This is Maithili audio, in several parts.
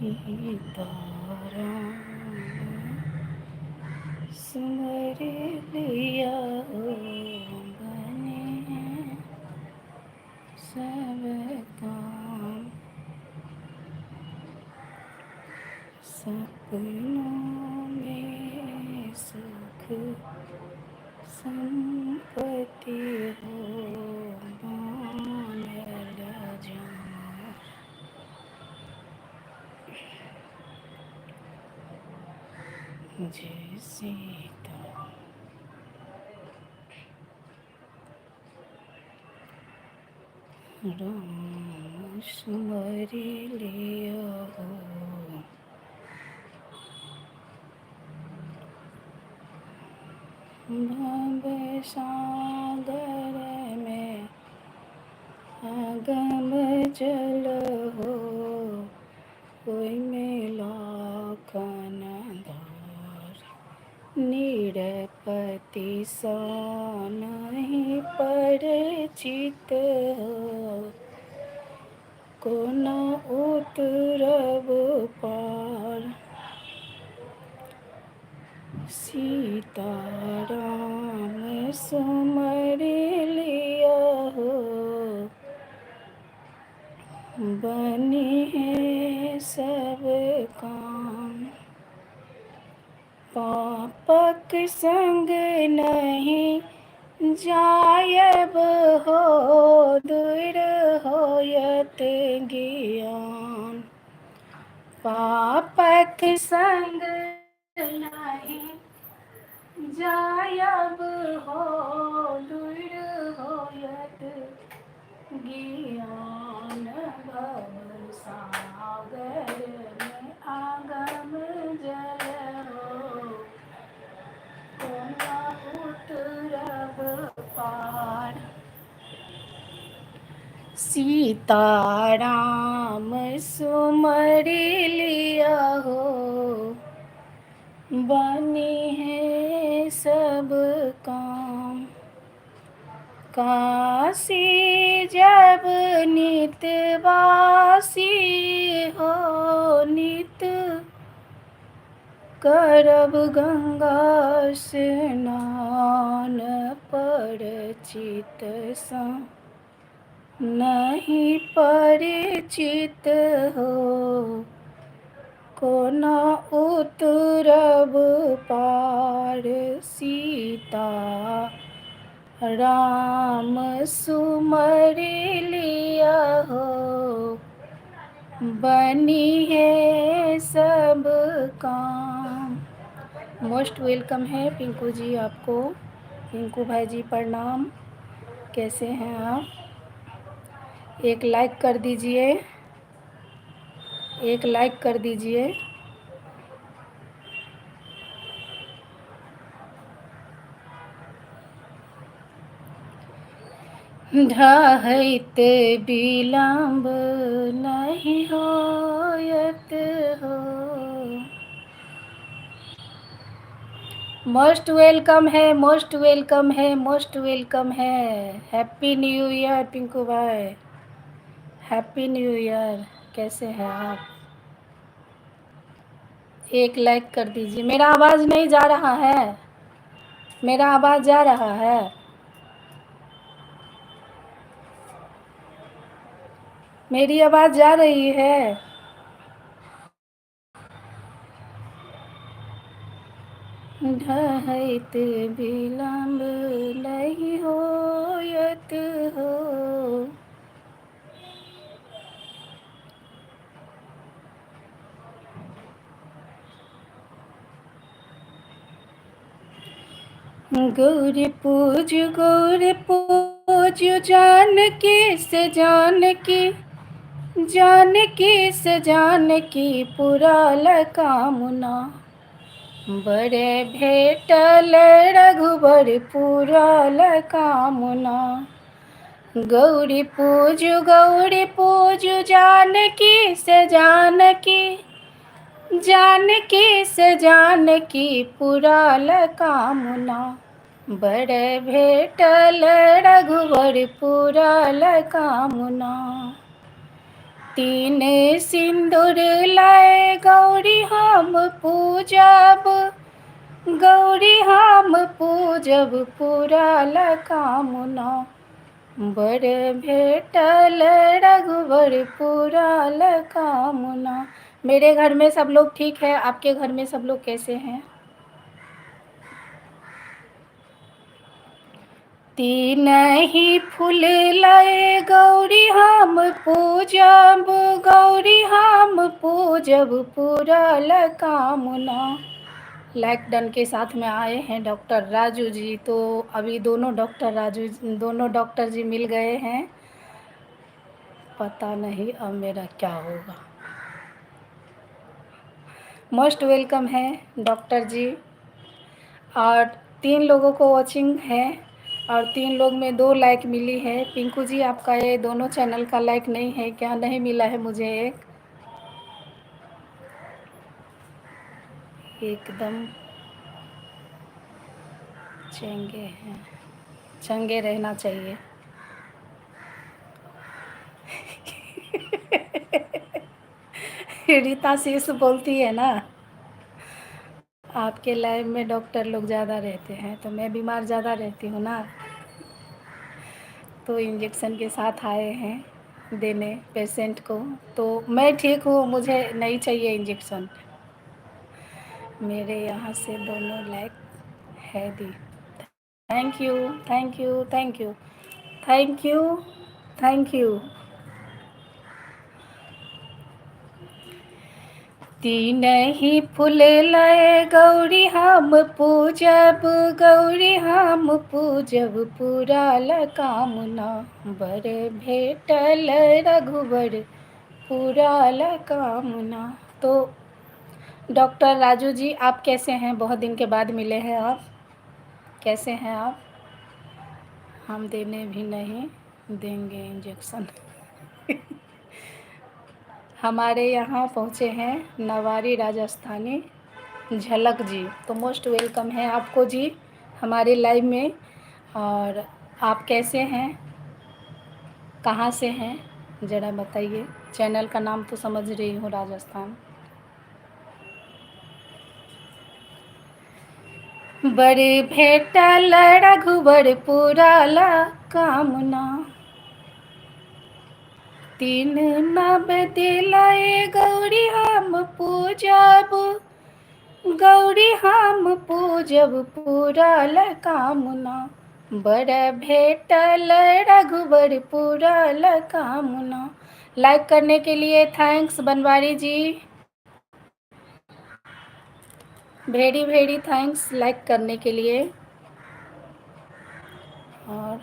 सीताराम सुमर लिया बने सब काम। सपनों में सुख संपत्ति हो बनल जमार। जय सीता राम सुमर लिया हो। भव सागर में अगम जल हो, ओहिमे लखन धार। निरपति सँ नहि परिचित हो, कोना उतरब पार। सीताराम सुमर लिया हो, बनी है सब काम। पापक संग नहीं जायब हो, दूर होयत ज्ञान। पापक संग नहीं जायब हो, दूर होयत ज्ञान। भव सागर में आगम जल हो, कोना उतरब पार। सीताराम सुमर लिया हो, बनी है सब काम। काशी जब नित वासी हो, नित करब गंगा स्नान। परिचित सँ नहीं परिचित हो, कोना उतरब पार। सीता राम सुमर लिया हो, बनी है सब काम। मोस्ट welcome है पिंकू जी आपको। पिंकू भाई जी प्रणाम, कैसे हैं आप? एक लाइक कर दीजिए, एक लाइक कर दीजिए। ढहैत विलम्ब नहीं होयत हो। मोस्ट welcome है, मोस्ट welcome है, मोस्ट welcome है। हैप्पी न्यू ईयर पिंकू भाई, हैप्पी न्यू ईयर। कैसे हैं आप? एक लाइक कर दीजिए। मेरा आवाज़ नहीं जा रहा है? मेरा आवाज़ जा रहा है? मेरी आवाज़ जा रही है? ढहैत विलम्ब नहीं होयत हो। गौरी पूज गौरी पूज जानकी से जानकी, जानकी से जानकी पुराल कामना। बड़े भेटल रघुबर पुराल कामना। गौरी पूज जानकी से जानकी, जानकी से जानकी पुराल कामना। बड़े भेटल रघुबर पुराल कामना। तीन सिंदूर लाए गौरी हम पूजब, गौरी हम पूजब पूरल कामना। बर भेटल रघुबर पूरल कामना। मेरे घर में सब लोग ठीक है, आपके घर में सब लोग कैसे हैं? तीन ही फूल लाए गौरी हम पूजब, गौरी हम पूजब पूरल कामना। लाइक डन के साथ में आए हैं डॉक्टर राजू जी। तो अभी दोनों डॉक्टर राजू, दोनों डॉक्टर जी मिल गए हैं। पता नहीं अब मेरा क्या होगा। मोस्ट welcome है डॉक्टर जी। और 3 लोगों को वॉचिंग है और 3 लोग में 2 लाइक मिली है। पिंकू जी आपका ये दोनों चैनल का लाइक नहीं है क्या? नहीं मिला है मुझे एक। एकदम चंगे हैं, चंगे रहना चाहिए। रीता शीश बोलती है ना, आपके लाइव में डॉक्टर लोग ज़्यादा रहते हैं, तो मैं बीमार ज़्यादा रहती हूँ ना, तो इंजेक्शन के साथ आए हैं देने पेशेंट को। तो मैं ठीक हूँ, मुझे नहीं चाहिए इंजेक्शन। मेरे यहाँ से दोनों लाइक है दी। Thank you, thank you, thank you, thank you, thank you. तीन ही फूल लाए गौरी हम पूजब, गौरी हम पूजब पूरल कामना। बर भेटल रघुबर पूरल कामना। तो डॉक्टर राजू जी आप कैसे हैं? बहुत दिन के बाद मिले हैं आप, कैसे हैं आप? हम देने भी नहीं देंगे इंजेक्शन। हमारे यहाँ पहुँचे हैं नवारी राजस्थानी झलक जी। तो मोस्ट welcome है आपको जी हमारे लाइव में। और आप कैसे हैं, कहाँ से हैं, ज़रा बताइए। चैनल का नाम तो समझ रही हूँ, राजस्थान। बड़े भेटल रघुबर पूरल कामना। तीन नव दिलाए गौरी हम पूजब, गौरी हम पूजब पूरल कामना। बर भेटल रघुबर पूरल कामना। लाइक करने के लिए thanks Banwari ji, very very thanks like करने के लिए। और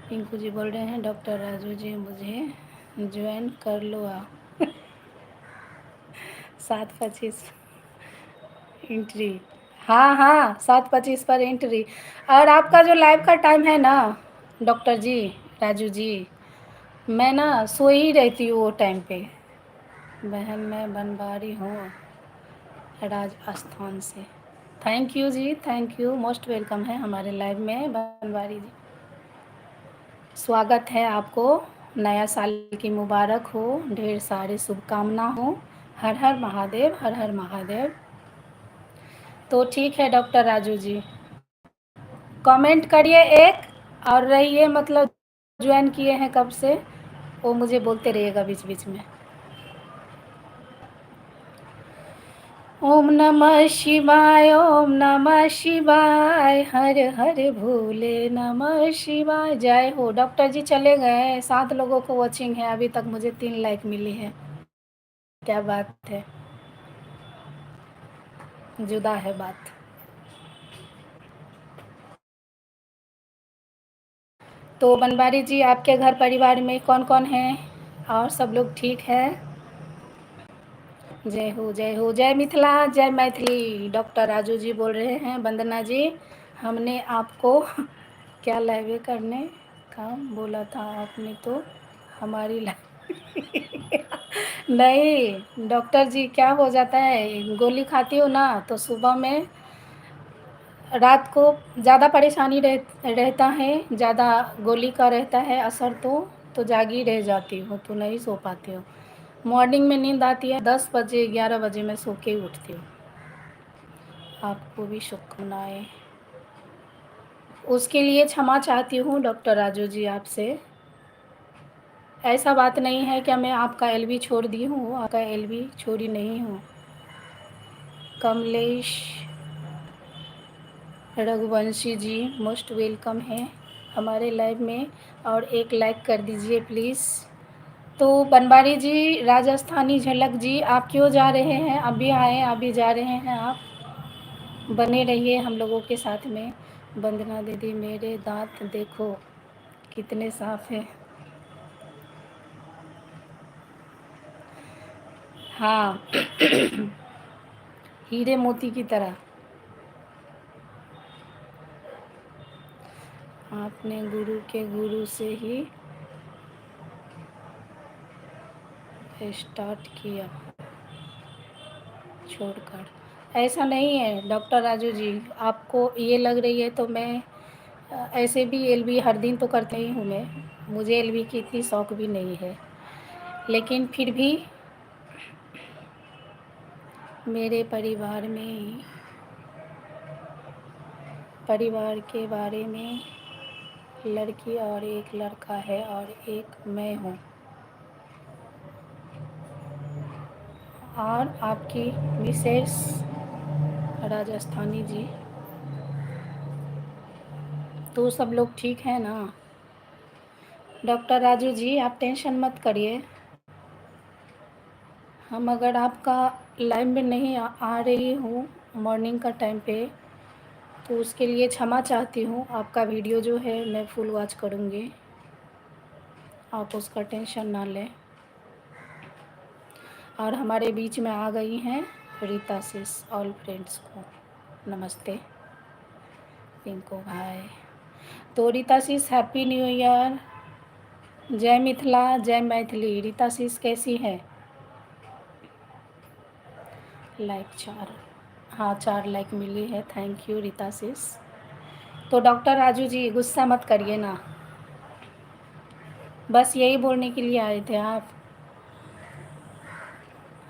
पिंकू जी बोल रहे हैं डॉक्टर राजू जी मुझे ज्वाइन कर लो आप। 7:25 एंट्री। हाँ हाँ, 7:25 पर एंट्री। और आपका जो लाइव का टाइम है ना डॉक्टर जी राजू जी, मैं ना सो ही रहती हूँ वो टाइम पे। बहन मैं बनवारी हूँ राजस्थान से। Thank you ji, thank you, most welcome है हमारे लाइव में बनवारी जी। स्वागत है आपको, नया साल की मुबारक हो, ढेर सारे शुभकामना हो। हर हर महादेव, हर हर महादेव। तो ठीक है डॉक्टर राजू जी, कमेंट करिए एक, और रहिए मतलब ज्वाइन किए हैं कब से वो मुझे बोलते रहिएगा बीच बीच में। ओम नमः शिवाय, ओम नमः शिवाय, हर हर भोले नमः शिवाय। जय हो। डॉक्टर जी चले गए, 7 लोगों को वॉचिंग है, अभी तक मुझे 3 लाइक मिली है। क्या बात है, जुदा है बात। तो बनवारी जी आपके घर परिवार में कौन कौन हैं और सब लोग ठीक है? जय हो, जय हो, जय मिथिला, जय मैथिली। डॉक्टर राजू जी बोल रहे हैं वंदना जी हमने आपको क्या लाइव करने का बोला था, आपने तो हमारी लाइव नहीं डॉक्टर जी क्या हो जाता है, गोली खाती हो ना तो सुबह में, रात को ज़्यादा परेशानी रहता है, ज़्यादा गोली का रहता है असर, तो तो जागी रह जाती हूँ, तो नहीं सो पाती हूँ। मॉर्निंग में नींद आती है 10 बजे 11 बजे मैं सो के ही उठती हूँ। आपको भी शुभकामनाएं। उसके लिए क्षमा चाहती हूँ डॉक्टर राजू जी आपसे। ऐसा बात नहीं है कि मैं आपका एलबी छोड़ दी हूँ, आपका एलबी छोड़ी नहीं हूँ। कमलेश रघुवंशी जी मोस्ट welcome है हमारे लाइव में, और एक लाइक कर दीजिए प्लीज़। तो बनवारी जी, राजस्थानी झलक जी, आप क्यों जा रहे हैं? अभी आए, अभी जा रहे हैं आप, बने रहिए हम लोगों के साथ में। वंदना दीदी मेरे दांत देखो कितने साफ हैं। हाँ हीरे मोती की तरह। आपने गुरु के गुरु से ही स्टार्ट किया छोड़कर। ऐसा नहीं है डॉक्टर राजू जी, आपको ये लग रही है तो मैं ऐसे भी एलबी हर दिन तो करते ही हूँ मैं, मुझे एलबी की इतनी शौक भी नहीं है, लेकिन फिर भी मेरे परिवार में, परिवार के बारे में लड़की और एक लड़का है और एक मैं हूँ, और आपकी मिसेस राजस्थानी जी। तो सब लोग ठीक हैं ना? डॉक्टर राजू जी आप टेंशन मत करिए, हम अगर आपका लाइव में नहीं आ रही हूँ मॉर्निंग का टाइम पे तो उसके लिए क्षमा चाहती हूँ। आपका वीडियो जो है मैं फुल वॉच करूँगी, आप उसका टेंशन ना लें। और हमारे बीच में आ गई हैं रीता सिस, ऑल फ्रेंड्स को नमस्ते। पिंकू भाई, तो रीता सिस हैप्पी न्यू ईयर, जय मिथिला जय मैथिली। रीता सिस कैसी है? लाइक 4, हाँ 4 लाइक मिली है, thank you Rita सिस। तो डॉक्टर राजू जी गुस्सा मत करिए ना, बस यही बोलने के लिए आए थे आप,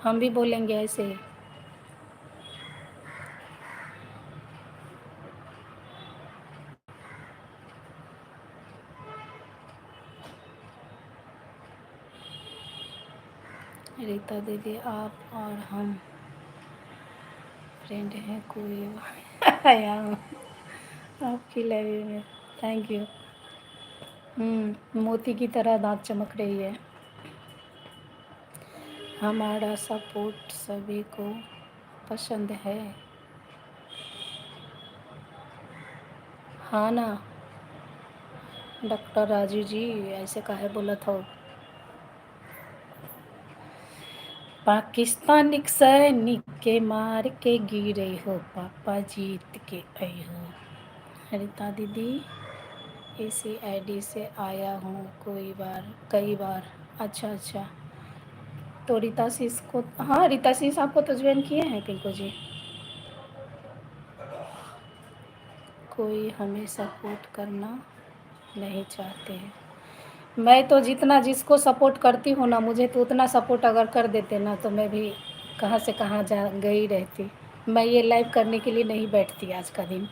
हम भी बोलेंगे ऐसे ही। रीता दीदी आप और हम फ्रेंड हैं, कोई आया आपकी लाइव में, thank you. मोती की तरह दांत चमक रही है। हमारा सपोर्ट सभी को पसंद है। हाँ ना डॉक्टर राजू जी, ऐसे काहे बोला था? पाकिस्तानी सैनिक के मार के गिरे हो, पापा जीत के आए हो। रीता दीदी इसी आईडी से आया हूँ कोई बार, कई बार। अच्छा अच्छा, तो रीता सिस को, हाँ रीता सिस आपको तो ज्वाइन किए हैं पिंकू जी। कोई हमें सपोर्ट करना नहीं चाहते हैं। मैं तो जितना जिसको सपोर्ट करती हूँ ना, मुझे तो उतना सपोर्ट अगर कर देते ना तो मैं भी कहाँ से कहाँ जा गई रहती। मैं ये लाइव करने के लिए नहीं बैठती आज का दिन,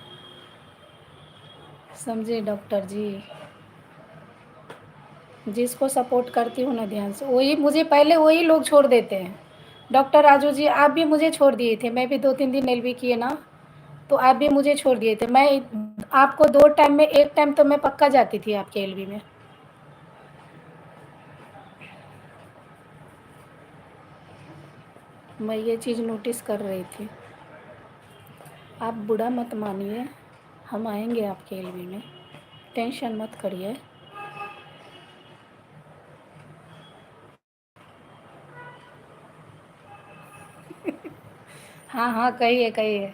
समझे डॉक्टर जी। जिसको सपोर्ट करती हूँ ना ध्यान से, वही मुझे पहले वही लोग छोड़ देते हैं। डॉक्टर राजू जी आप भी मुझे छोड़ दिए थे, मैं भी 2-3 दिन एलबी किए ना तो आप भी मुझे छोड़ दिए थे। मैं आपको 2 टाइम में 1 टाइम तो मैं पक्का जाती थी आपके एलबी में। मैं ये चीज़ नोटिस कर रही थी। आप बुरा मत मानिए, हम आएंगे आपके एलबी में, टेंशन मत करिए। हाँ हाँ कहिए कहिए।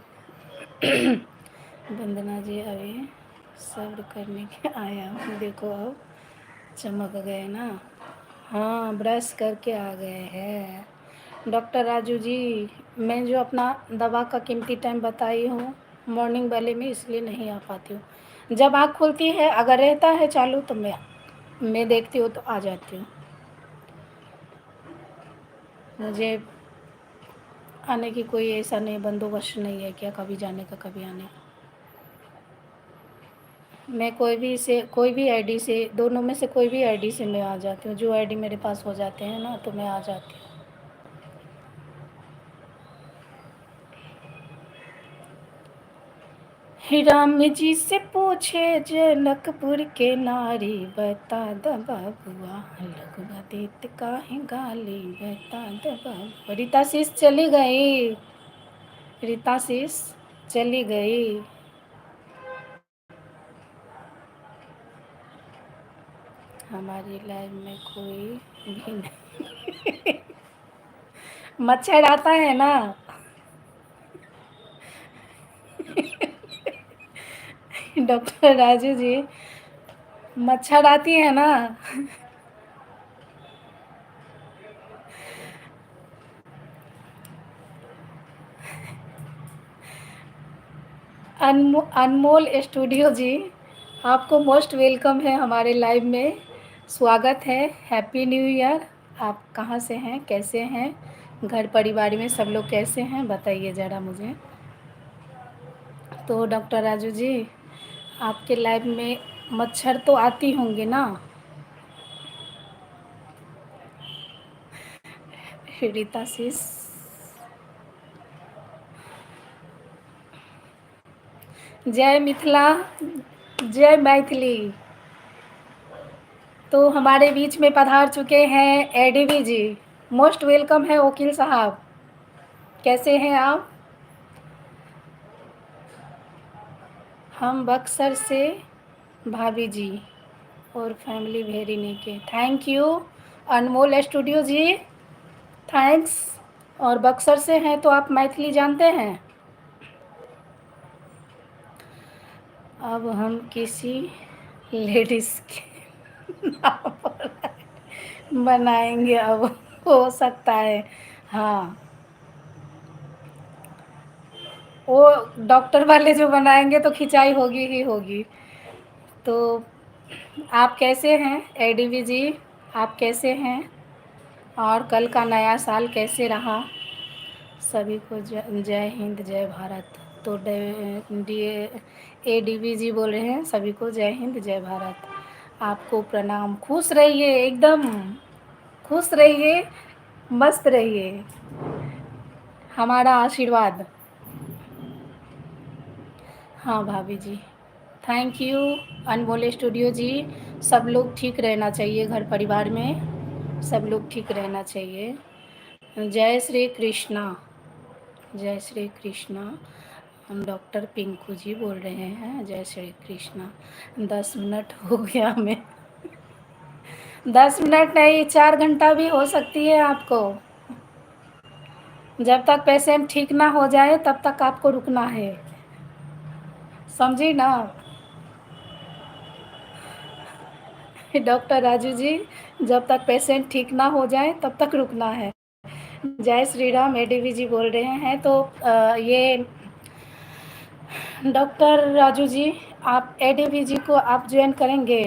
वंदना जी अभी सब्र करने के आया हूँ, देखो अब चमक गए ना। हाँ ब्रश करके आ गए हैं। डॉक्टर राजू जी मैं जो अपना दवा का कीमती टाइम बताई हूँ मॉर्निंग वाले में, इसलिए नहीं आ पाती हूँ। जब आँख खुलती है अगर रहता है चालू तो मैं मैं देखती हूँ तो आ जाती हूँ। मुझे आने की कोई ऐसा नहीं बंदोबस्त नहीं है क्या कभी जाने का कभी आने का। मैं कोई भी से कोई भी आईडी से, दोनों में से कोई भी आईडी से मैं आ जाती हूँ। जो आईडी मेरे पास हो जाते हैं ना तो मैं आ जाती हूँ। राम जी से पूछे जनकपुर के नारी, बता the बबुआ लगवा देत काहे गाली, बता the बबुआ। रीता शीश चली गई, रीता शीश चली गई। हमारी लाइफ में कोई भी नहीं। मच्छर आता है ना। डॉक्टर राजू जी मच्छर आती है ना। अनमोल स्टूडियो जी, आपको मोस्ट welcome है हमारे लाइव में, स्वागत है। Happy new year. आप कहाँ से हैं, कैसे हैं, घर परिवार में सब लोग कैसे हैं, बताइए ज़रा मुझे। तो डॉक्टर राजू जी, आपके लाइव में मच्छर तो आती होंगे ना। रीता शीश, जय मिथिला, जय मैथिली। तो हमारे बीच में पधार चुके हैं एडीबी जी, मोस्ट welcome है वकील साहब, कैसे हैं आप। हम बक्सर से भाभी जी और फैमिली वेरी के। Thank you Anmol studio ji, thanks. और बक्सर से हैं तो आप मैथिली जानते हैं। अब हम किसी लेडीज़ के नाम पर बनाएंगे, अब हो सकता है। हाँ, वो डॉक्टर वाले जो बनाएंगे तो खिंचाई होगी ही होगी। तो आप कैसे हैं एडीबी जी, आप कैसे हैं, और कल का नया साल कैसे रहा। सभी को जय हिंद जय भारत। तो एडीबी जी बोल रहे हैं सभी को जय हिंद जय भारत। आपको प्रणाम। खुश रहिए, एकदम खुश रहिए, मस्त रहिए, हमारा आशीर्वाद। हाँ भाभी जी, thank you Anmol studio जी। सब लोग ठीक रहना चाहिए, घर परिवार में सब लोग ठीक रहना चाहिए। जय श्री कृष्णा, जय श्री कृष्णा। हम डॉक्टर पिंकू जी बोल रहे हैं, जय श्री कृष्णा। 10 मिनट हो गया हमें, 10 मिनट नहीं 4 घंटा भी हो सकती है आपको। जब तक पेशेंट ठीक ना हो जाए तब तक आपको रुकना है, समझी ना डॉक्टर राजू जी। जब तक पेशेंट ठीक ना हो जाए तब तक रुकना है। जय श्री राम एडीबी जी बोल रहे हैं। तो ये डॉक्टर राजू जी, आप एडीबी जी को आप ज्वाइन करेंगे।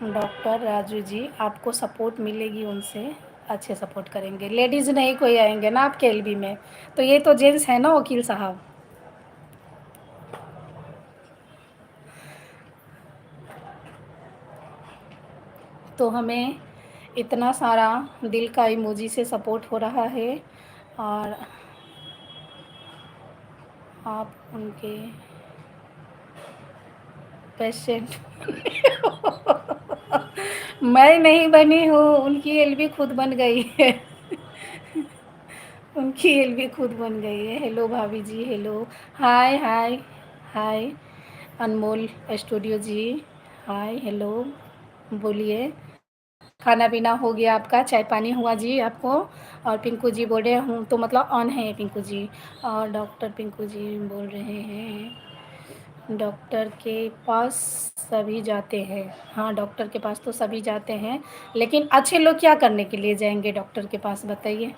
डॉक्टर राजू जी आपको सपोर्ट मिलेगी उनसे, अच्छे सपोर्ट करेंगे। लेडीज़ नहीं कोई आएंगे ना आपके एलबी में, तो ये तो जेंट्स है ना वकील साहब। तो हमें इतना सारा दिल का इमोजी से सपोर्ट हो रहा है, और आप उनके पेशेंट मैं नहीं बनी हूँ, उनकी एलबी खुद बन गई है। उनकी एलबी खुद बन गई है। हेलो भाभी जी, hello, hi hi hi Anmol studio ji, hi hello, बोलिए। खाना पीना हो गया आपका, चाय पानी हुआ जी आपको। और पिंकू जी बोल रहे हूँ तो मतलब ऑन है पिंकू जी। और डॉक्टर पिंकू जी बोल रहे हैं डॉक्टर के पास सभी जाते हैं। हाँ, डॉक्टर के पास तो सभी जाते हैं, लेकिन अच्छे लोग क्या करने के लिए जाएंगे डॉक्टर के पास, बताइए।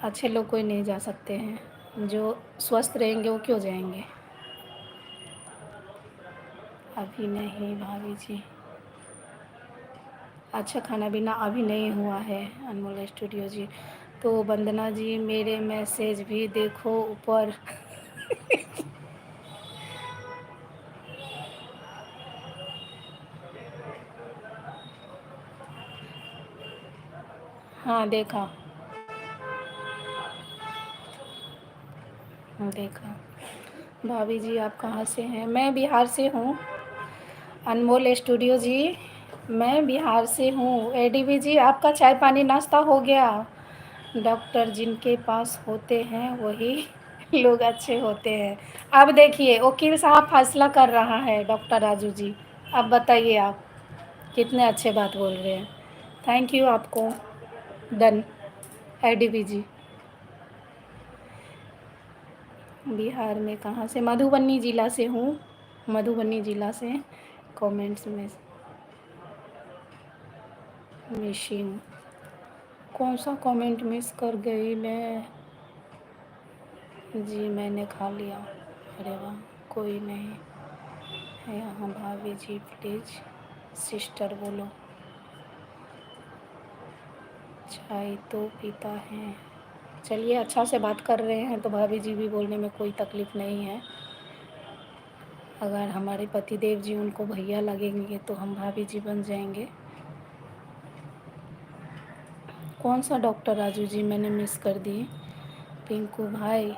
अच्छे लोग कोई नहीं जा सकते हैं, जो स्वस्थ रहेंगे वो क्यों जाएंगे। अभी नहीं भाभी जी। अच्छा, खाना पीना अभी नहीं हुआ है अनमोल स्टूडियो जी। तो वंदना जी मेरे मैसेज भी देखो ऊपर। हाँ देखा देखा। भाभी जी आप कहाँ से हैं? मैं बिहार से हूँ। अनमोल स्टूडियो जी मैं बिहार से हूँ। एडीबी जी आपका चाय पानी नाश्ता हो गया? डॉक्टर जिनके पास होते हैं वही लोग अच्छे होते हैं। अब देखिए वकील साहब फैसला कर रहा है डॉक्टर राजू जी, अब बताइए आप कितने अच्छे बात बोल रहे हैं। Thank you आपको। डन एडीबी जी। बिहार में कहाँ से? मधुबनी ज़िला से हूँ, मधुबनी ज़िला से। कमेंट्स में मिशिंग कौन सा कमेंट मिस कर गई मैं? जी मैंने खा लिया। अरे वाह, कोई नहीं है यहाँ। भाभी जी प्लीज़ सिस्टर बोलो। चाय तो पीता है। चलिए अच्छा से बात कर रहे हैं तो भाभी जी भी बोलने में कोई तकलीफ़ नहीं है। अगर हमारे पतिदेव जी उनको भैया लगेंगे तो हम भाभी जी बन जाएंगे। कौन सा डॉक्टर राजू जी मैंने मिस कर दिए? पिंकू भाई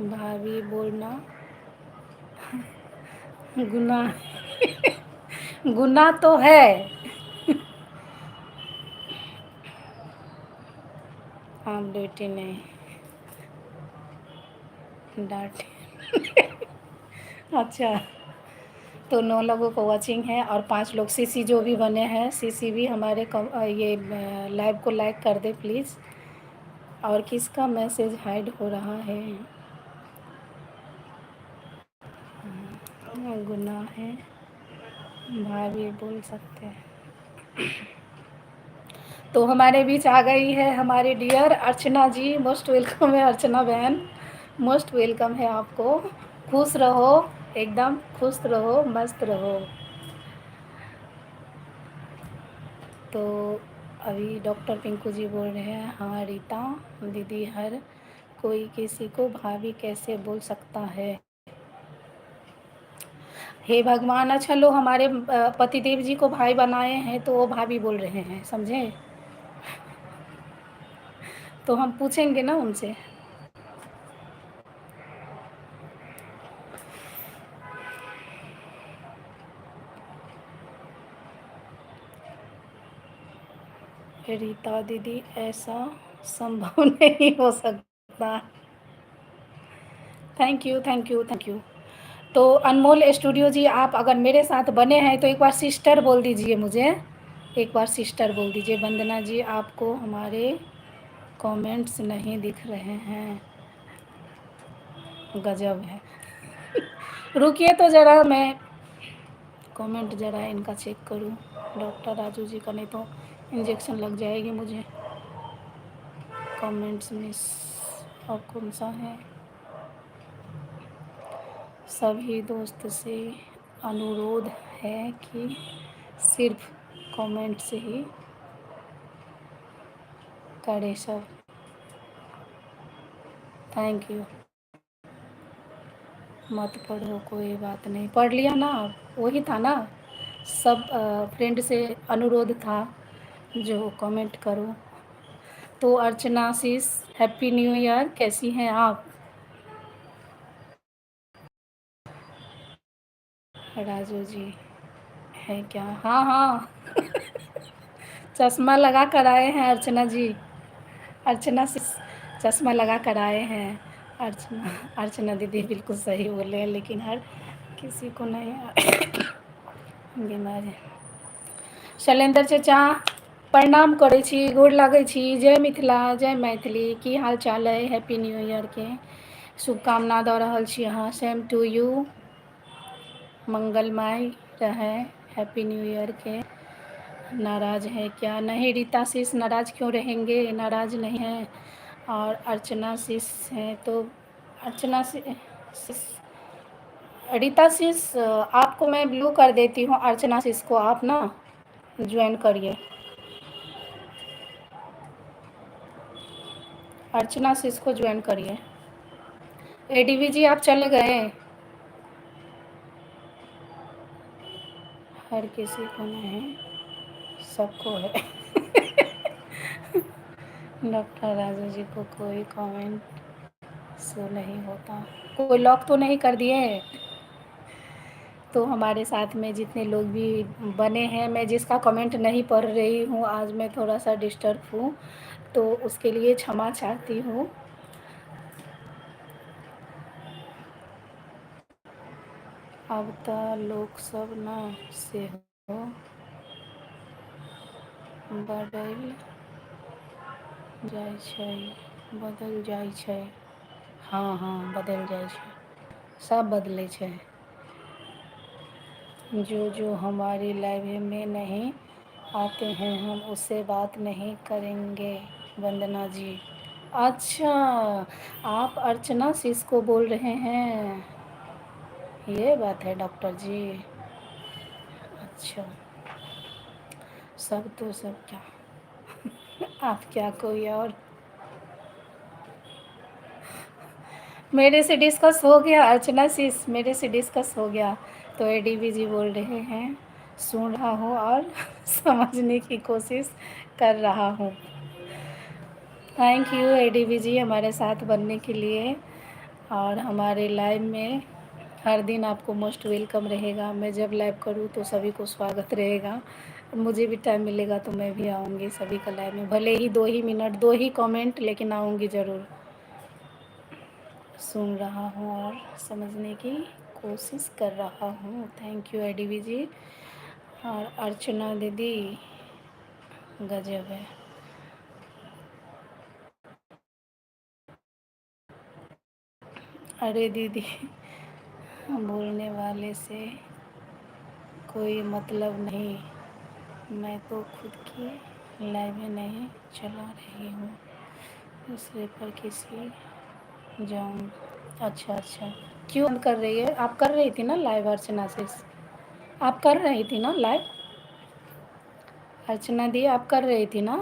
भाभी बोलना गुनाह गुनाह तो है। आप बेटे ने डांटे। अच्छा, तो 9 लोगों को वॉचिंग है और 5 लोग सीसी जो भी बने हैं, सीसी भी हमारे ये लाइव को लाइक कर दे प्लीज़। और किसका मैसेज हाइड हो रहा है? गुनाह है भाभी बोल सकते हैं। तो हमारे बीच आ गई है हमारे डियर अर्चना जी। मोस्ट welcome है अर्चना बहन, मोस्ट welcome है आपको। खुश रहो, एकदम खुश रहो, मस्त रहो। तो अभी डॉक्टर पिंकू जी बोल रहे हैं हाँ रीता दीदी, हर कोई किसी को भाभी कैसे बोल सकता है? हे भगवान। अच्छा लो, हमारे पतिदेव जी को भाई बनाए हैं तो वो भाभी बोल रहे हैं, समझे? तो हम पूछेंगे ना उनसे। रीता दीदी ऐसा संभव नहीं हो सकता। Thank you thank you thank you. तो अनमोल स्टूडियो जी आप अगर मेरे साथ बने हैं तो एक बार सिस्टर बोल दीजिए मुझे, एक बार सिस्टर बोल दीजिए। वंदना जी आपको हमारे कमेंट्स नहीं दिख रहे हैं, गजब है। रुकिए तो ज़रा मैं कमेंट ज़रा इनका चेक करूं, डॉक्टर राजू जी का, नहीं तो इंजेक्शन लग जाएगी मुझे। कमेंट्स मिस और कौन सा है? सभी दोस्त से अनुरोध है कि सिर्फ कमेंट से ही करें सब। Thank you. मत पढ़ो, कोई बात नहीं, पढ़ लिया ना, वही था ना, सब फ्रेंड से अनुरोध था जो कमेंट करो। तो अर्चना शीश, हैप्पी न्यू ईयर, कैसी हैं आप? राजू जी है क्या? हाँ हाँ चश्मा लगा कर आए हैं अर्चना जी, अर्चना शीश चश्मा लगा कर आए हैं। अर्चना, अर्चना दीदी बिल्कुल सही बोले हैं, लेकिन हर किसी को नहीं बीमारी। शैलेंद्र चचा प्रणाम करै छी, गोर लागै छी, जय मिथिला जय मैथिली। की हाल चाल है? हैप्पी न्यू ईयर के शुभकामना दऽ रहल छी अहाँ। सेम टू यू, मंगलमय रहे हैप्पी न्यू ईयर के। नाराज है क्या? नहीं रीता शीश नाराज क्यों रहेंगे, नाराज नहीं है। और अर्चना शीश है तो अर्चना शीश, रीता सिस, आपको मैं ब्लू कर देती हूँ। अर्चना सिस को आप ना ज्वाइन करिए। अर्चना सिस को ज्वाइन करिए। एडीवी जी आप चले गए? हर किसी को नहीं, सबको है। डॉक्टर राजू जी को कोई कमेंट शो नहीं होता। कोई लॉक तो नहीं कर दिए? तो हमारे साथ में जितने लोग भी बने हैं, मैं जिसका कमेंट नहीं पढ़ रही हूँ, आज मैं थोड़ा सा डिस्टर्ब हूँ, तो उसके लिए क्षमा चाहती हूँ। अब त लोक सब न सेहो बदैल जाइ छै, बदलि जाइ छै। हँ हँ, बदलि जाइ छै, सब बदलै छै। जो जो हमारी लाइफ में नहीं आते हैं, हम उससे बात नहीं करेंगे। वंदना जी, अच्छा, आप अर्चना सिस को बोल रहे हैं, ये बात है डॉक्टर जी। अच्छा, सब तो सब क्या, आप क्या कोई और? मेरे से डिस्कस हो गया अर्चना सिस, मेरे से डिस्कस हो गया। तो एडीबी जी बोल रहे हैं, सुन रहा हूँ और समझने की कोशिश कर रहा हूँ। Thank you ADB जी हमारे साथ बनने के लिए, और हमारे लाइव में हर दिन आपको मोस्ट welcome रहेगा। मैं जब लाइव करूँ तो सभी को स्वागत रहेगा। मुझे भी टाइम मिलेगा तो मैं भी आऊँगी सभी का लाइव में, भले ही 2 ही मिनट, 2 ही कमेंट, लेकिन आऊँगी ज़रूर। सुन रहा हूँ और समझने की कोशिश कर रहा हूँ। Thank you ADB जी। और अर्चना दीदी गजब है। अरे दीदी, बोलने वाले से कोई मतलब नहीं, मैं तो खुद की लाइव नहीं चला रही हूँ, दूसरे पर किसी जाऊँ। अच्छा अच्छा, क्यों बंद कर रही है? आप कर रही थी ना लाइव अर्चना से? आप कर रही थी ना लाइव अर्चना दी, आप कर रही थी ना?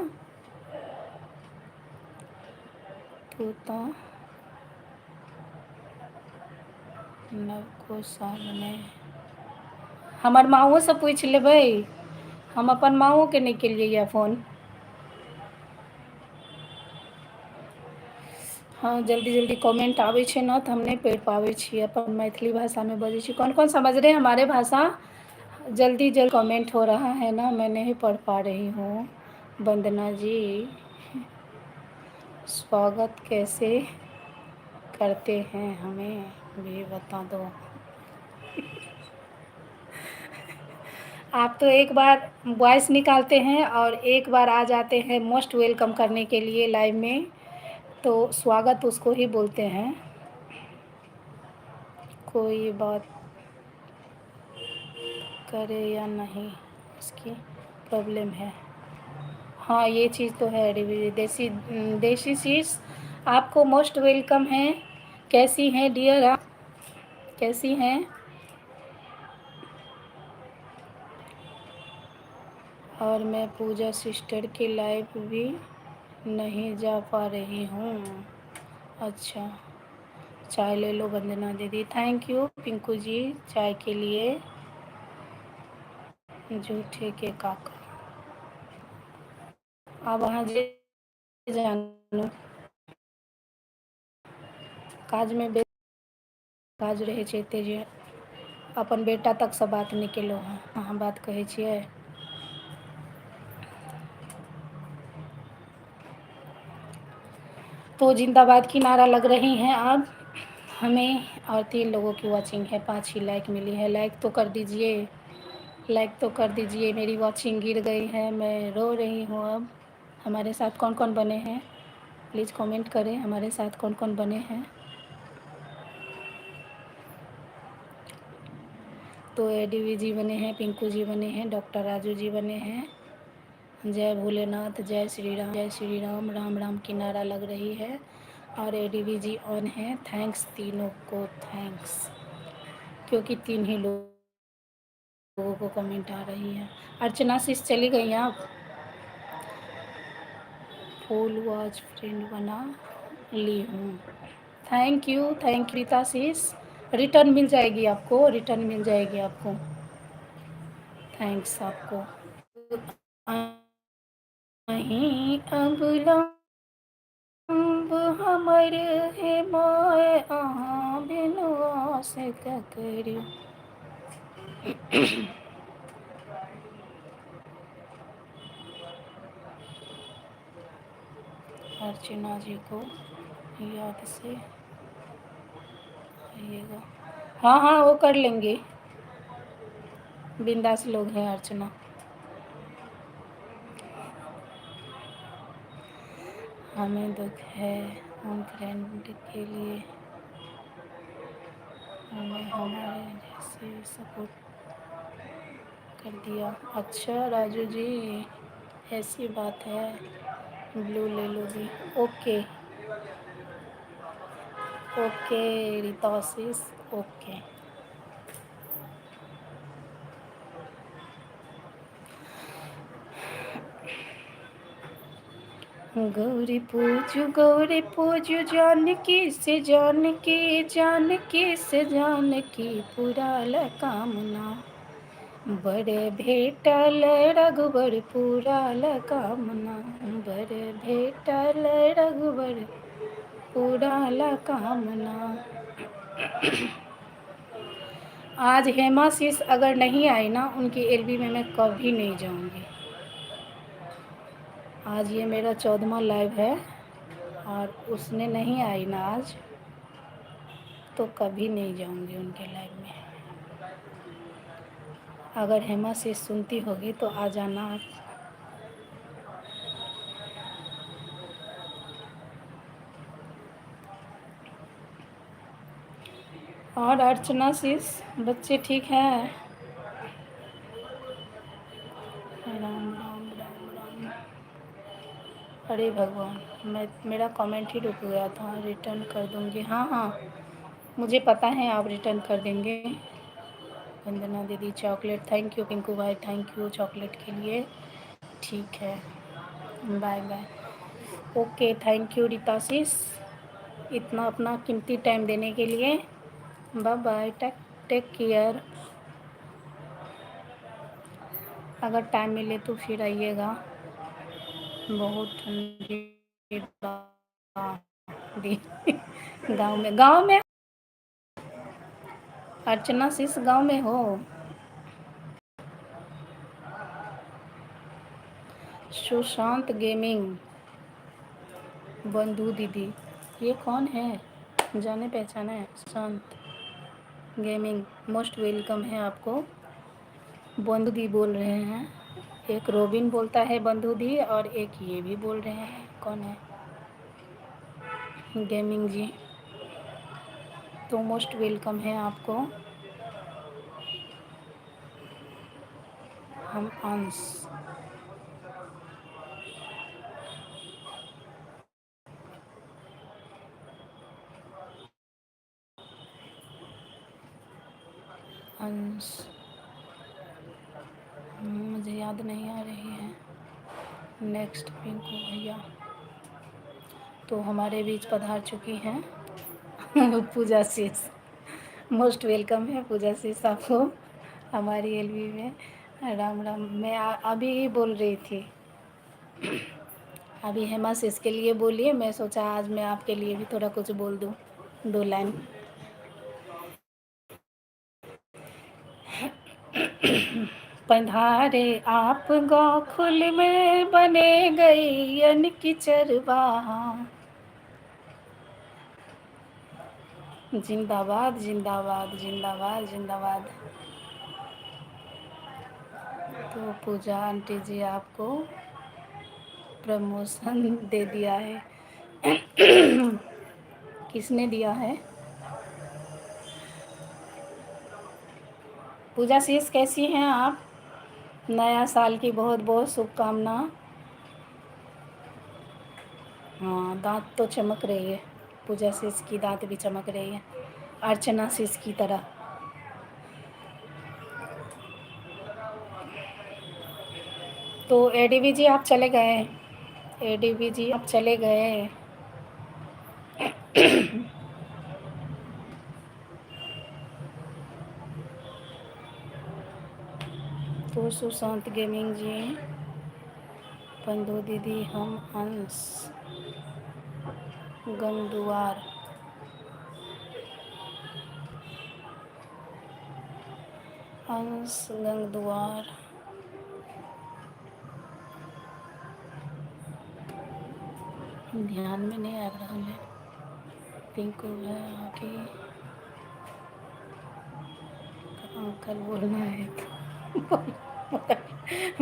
तू तो नवको साल में हमर माँओ से पूछि लेबै, हम अपन माँओके नहि केलियै यए फोन। हँ, जल्दी जल्दी कमेंट आबै छै ने तऽ हम नहि पढ़ि पाबै छी। अपन मैथिली भाषामे बजै छी। कौन कौन समझ रहे हमारे भाषा? जल्दी जल्द कमेंट हो रहा है ना, मैं नहीं पढ़ पा रही हूँ। वंदना जी, स्वागत कैसे करते हैं हमें भी बता दो। आप तो एक बार वॉइस निकालते हैं और एक बार आ जाते हैं मोस्ट welcome करने के लिए लाइव में, तो स्वागत उसको ही बोलते हैं। कोई बात करे या नहीं, उसकी प्रॉब्लम है। हाँ, ये चीज़ तो है। देसी देसी चीज़ आपको मोस्ट welcome है। कैसी हैं डियर आप, कैसी हैं? और मैं पूजा सिस्टर की लाइव भी नहीं जा पा रही हूँ। अच्छा, चाय ले लो वंदना दीदी। Thank you Pinku जी चाय के लिए। झूठे के काका, आब अहाँ जे जानू, काजमे काज रहै छै एते जे अपन बेटा तकसँ बात नहि केलहुँ हँ, अहाँ बात कहै छियै। तो जिंदाबाद की नारा लग रही हैं अब हमें। और 3 लोगों की वॉचिंग है, 5 ही लाइक मिली है। लाइक तो कर दीजिए, लाइक तो कर दीजिए। मेरी वॉचिंग गिर गई है, मैं रो रही हूँ अब। हमारे साथ कौन कौन बने हैं प्लीज़ कमेंट करें, हमारे साथ कौन कौन बने हैं। तो एडीवी जी बने हैं, पिंकू जी बने हैं, डॉक्टर राजू जी बने हैं। जय भोलेनाथ, जय श्री राम, जय श्री राम, राम राम की नारा लग रही है। और एडीवी जी ऑन है। Thanks तीनों को, thanks. क्योंकि 3 ही लोगों को कमेंट आ रही है। अर्चना सिस चली गई आप? फूल वॉच फ्रेंड बना ली हूँ। Thank you Rita sis, return मिल जाएगी आपको, रिटर्न मिल जाएगी आपको। Thanks आपको। अहीं अवलम्ब हमर हे my, अहाँ बिनु आस ककरो। अर्चना जी को याद से आइएगा। हाँ हाँ वो कर लेंगे, बिंदास लोग हैं अर्चना। हमें दुख है उन फ्रेंड के लिए, हमें हमारे जैसे सपोर्ट कर दिया। अच्छा राजू जी ऐसी बात है, ब्लू ले लो जी। Okay okay Rita sis, okay. Gauri पूजू जानकी से जानकी, जानकी से जानकी पुराल कामना। बड़े भेटल रघुबर पुराल कामना, बड़े भेटल रघुबर पुराल कामना। आज हेमा शीश अगर नहीं आई ना, उनकी एलबी में मैं कभी नहीं जाऊंगी। आज ये मेरा 14वां लाइव है और उसने नहीं आई ना आज, तो कभी नहीं जाऊंगी उनके लाइव में। अगर हेमा शीश सुनती होगी तो आ जाना आप। और अर्चना शीश बच्चे ठीक हैं? राम राम राम राम। अरे भगवान, मैं मेरा कमेंट ही रुक गया था। रिटर्न कर दूँगी। हाँ हाँ मुझे पता है आप रिटर्न कर देंगे। वंदना दीदी चॉकलेट, thank you Pinku भाई, thank you chocolate के लिए। ठीक है, bye bye. Okay thank you Rita sis, इतना अपना कीमती टाइम देने के लिए। बाय बाय, टेक केयर। अगर टाइम मिले तो फिर आइएगा। बहुत ठंडी गांव में, गांव में अर्चना शीश गांव में हो? सुशांत गेमिंग बंधु दीदी, ये कौन है? जाने पहचाना है। सुशांत गेमिंग मोस्ट welcome है आपको। बंधु दी बोल रहे हैं, एक रोबिन बोलता है बंधु दी और एक ये भी बोल रहे हैं। कौन है? गेमिंग जी, तो मोस्ट welcome है आपको। हम अंश, अंश मुझे याद नहीं आ रही है। नेक्स्ट पिंकू भैया तो हमारे बीच पधार चुकी हैं। पूजा शीश मोस्ट welcome है पूजा शीश आपको हमारी एलबी में। राम राम। मैं अभी ही बोल रही थी, अभी हेमा शीश के लिए बोलिए, मैं सोचा आज मैं आपके लिए भी थोड़ा कुछ बोल दूँ, 2 लाइन। पधारे आप गौखुल में बने गई की चरवाहा। जिंदाबाद जिंदाबाद जिंदाबाद जिंदाबाद। तो पूजा आंटी जी आपको प्रमोशन दे दिया है। किसने दिया है? पूजा शीश कैसी हैं आप? नया साल की बहुत बहुत शुभकामना। हाँ दांत तो चमक रही है, पूजा शीश की दांत भी चमक रही है, अर्चना शीश की तरह। तो एडीबी जी आप चले गए, एडीबी जी आप चले गए। तो सुशांत गेमिंग जी, बंधु दीदी, हम अंश गंगद्वार। अंश गंगद्वार। ध्यान में नहीं आ रहा है। पिंकू है आके अंकल बोलना है तो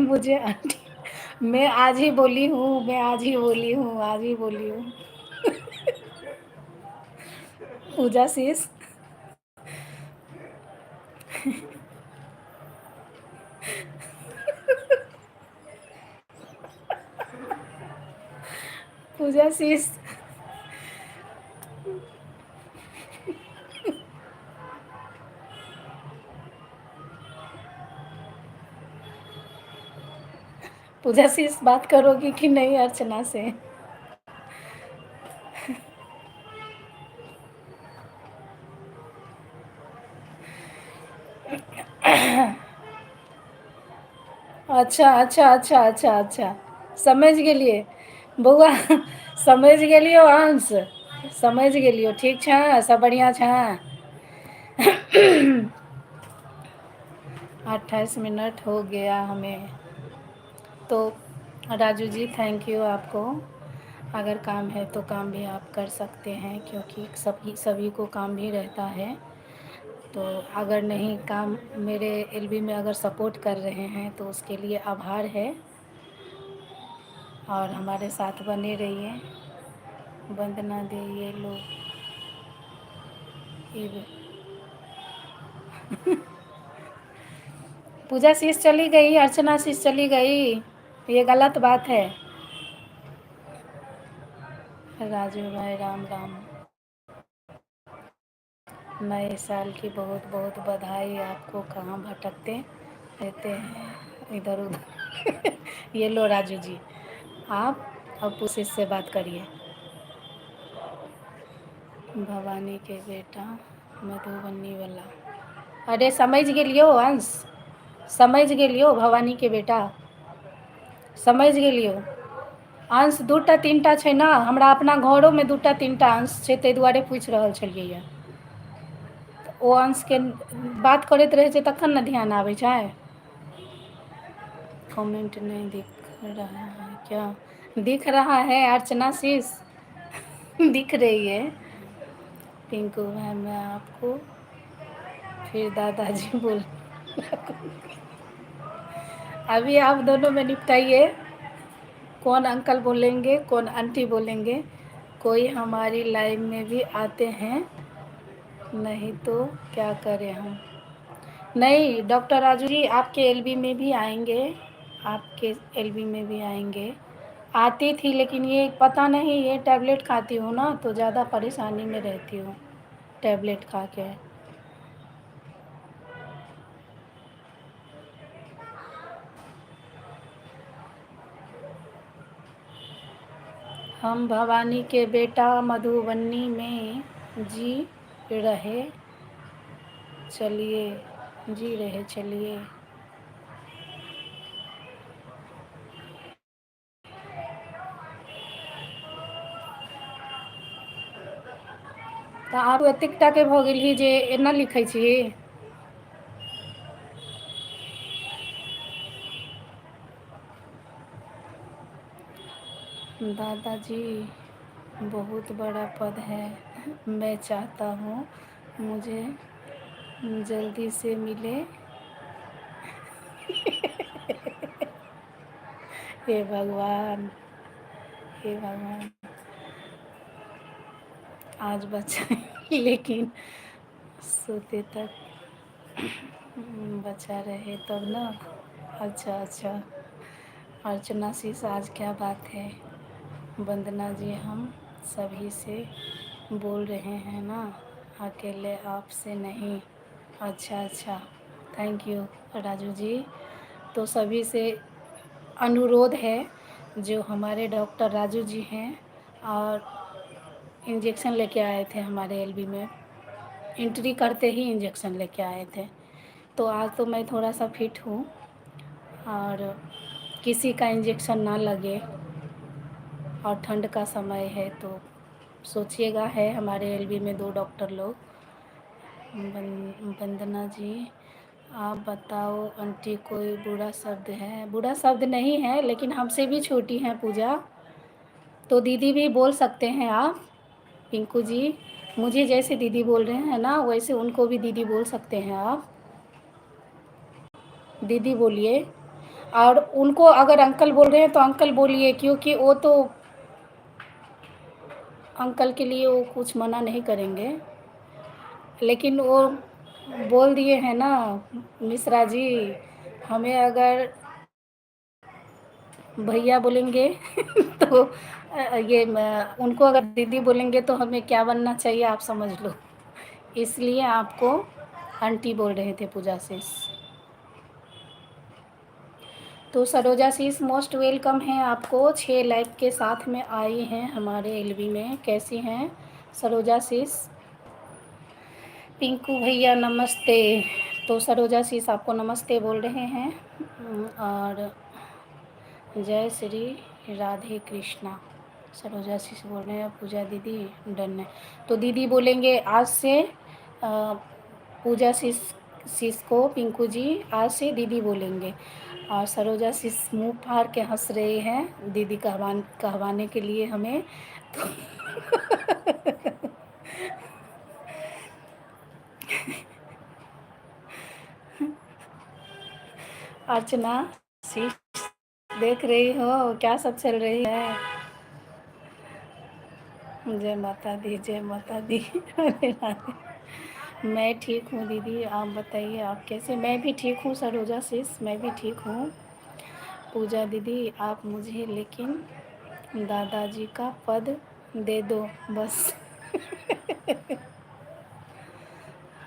मुझे आंटी, मैं आज ही बोली हूँ, मैं आज ही बोली हूँ, आज ही बोली हूँ। पूजा शीश, पूजा शीश, पूजा शीश बात करोगी कि नहीं अर्चना से? अच्छा अच्छा अच्छा अच्छा अच्छा, समझ गेलियै बौआ, समझ गेलियौ अंश, समझ गेलियौ। ठीक छै, सब बढ़िआँ छै। 28 मिनट हो गया हमें। तो राजू जी thank you आपको। अगर काम है तो काम भी आप कर सकते हैं, क्योंकि सभी सभी को काम भी रहता है। तो अगर नहीं काम, मेरे एलबी में अगर सपोर्ट कर रहे हैं तो उसके लिए आभार है, और हमारे साथ बने रहिए। वंदना दे ये लोग पूजा शीश चली गई, अर्चना शीश चली गई, ये गलत बात है। राजू भाई राम राम, नए साल की बहुत बहुत बधाई आपको। कहाँ भटकते रहते हैं इधर उधर। ये लो राजू जी, आप अब उसी से बात करिए। भवानी के बेटा मधुबनी वाला। अरे समझ गेलियो अंश, समझ गेलियो भवानी के बेटा, समझ गेलियो अंश। दूटा तीनटा छै ने, हमरा अपना घरोमे दूटा तीनटा अंश छै, ताहि दुआरे पूछि रहल छलियै। ओ अंशके बात करैत रहै छै तखन ने ध्यान आबै छै। कमेंट नहीं दिख रहा है क्या? दिख रहा है अर्चना शीश, दिख रही है। पिंकू भाई मैं आपको फिर दादाजी बोल, अभी आप दोनों में निपटाइए, कौन अंकल बोलेंगे कौन आंटी बोलेंगे। कोई हमारी लाइव में भी आते हैं नहीं तो क्या करें हम। नहीं डॉक्टर राजू जी आपके एलबी में भी आएंगे, आपके एलबी में भी आएंगे। आती थी लेकिन ये पता नहीं, ये टैबलेट खाती हूँ ना तो ज़्यादा परेशानी में रहती हूँ टैबलेट खा के। हम भवानी के बेटा मधुबनी में जी रहे चलिए, जी रहे चलिए। तऽ आब एतेक टाके भऽ गेलही जे एना लिखै छी। दादाजी बहुत बड़ा पद है, मैं चाहता हूँ मुझे जल्दी से मिले। हे भगवान, हे भगवान, आज बचा लेकिन सोते तक बचा रहे तब ना। अच्छा अच्छा अर्चना शीश आज क्या बात है। वंदना जी हम सभी से बोल रहे हैं ना, अकेले आपसे नहीं। अच्छा अच्छा thank you Raju ji. तो सभी से अनुरोध है, जो हमारे डॉक्टर राजू जी हैं और इंजेक्शन लेके आए थे हमारे एलबी में, एंट्री करते ही इंजेक्शन लेके आए थे। तो आज तो मैं थोड़ा सा फिट हूँ और किसी का इंजेक्शन ना लगे, और ठंड का समय है तो सोचिएगा। है हमारे एलबी में 2 डॉक्टर लोग। वंदना जी आप बताओ आंटी, कोई बुरा शब्द है? बुरा शब्द नहीं है, लेकिन हमसे भी छोटी हैं पूजा, तो दीदी भी बोल सकते हैं आप। पिंकू जी मुझे जैसे दीदी बोल रहे हैं ना, वैसे उनको भी दीदी बोल सकते हैं आप। दीदी बोलिए, और उनको अगर अंकल बोल रहे हैं तो अंकल बोलिए, क्योंकि वो तो अंकल के लिए वो कुछ मना नहीं करेंगे, लेकिन वो बोल दिए हैं ना मिश्रा जी, हमें अगर भैया बोलेंगे तो ये उनको अगर दीदी बोलेंगे तो हमें क्या बनना चाहिए आप समझ लो। इसलिए आपको आंटी बोल रहे थे पूजा शीश। तो सरोजा शीश मोस्ट welcome है आपको, 6 लाइक के साथ में आई हैं हमारे एलबी में। कैसी हैं सरोजा शीश? पिंकू भैया नमस्ते। तो सरोजा शीश आपको नमस्ते बोल रहे हैं, और जय श्री राधे कृष्णा सरोजा शीश बोल रहे हैं। पूजा दीदी डन है, तो दीदी बोलेंगे आज से। पूजा शीश शीश को पिंकू जी आज से दीदी बोलेंगे। और सरोजा शीश मुँह फाड़ के हंस रहे हैं दीदी कहवाने के लिए हमें। तो अर्चना शीश देख रही हो क्या सब चल रही है? जय माता दी, जय माता दी। अरे राधे, मैं ठीक हूँ दीदी, आप बताइए आप कैसे? मैं भी ठीक हूँ सरोजा शीश, मैं भी ठीक हूँ। पूजा दीदी आप मुझे लेकिन दादाजी का पद दे दो बस।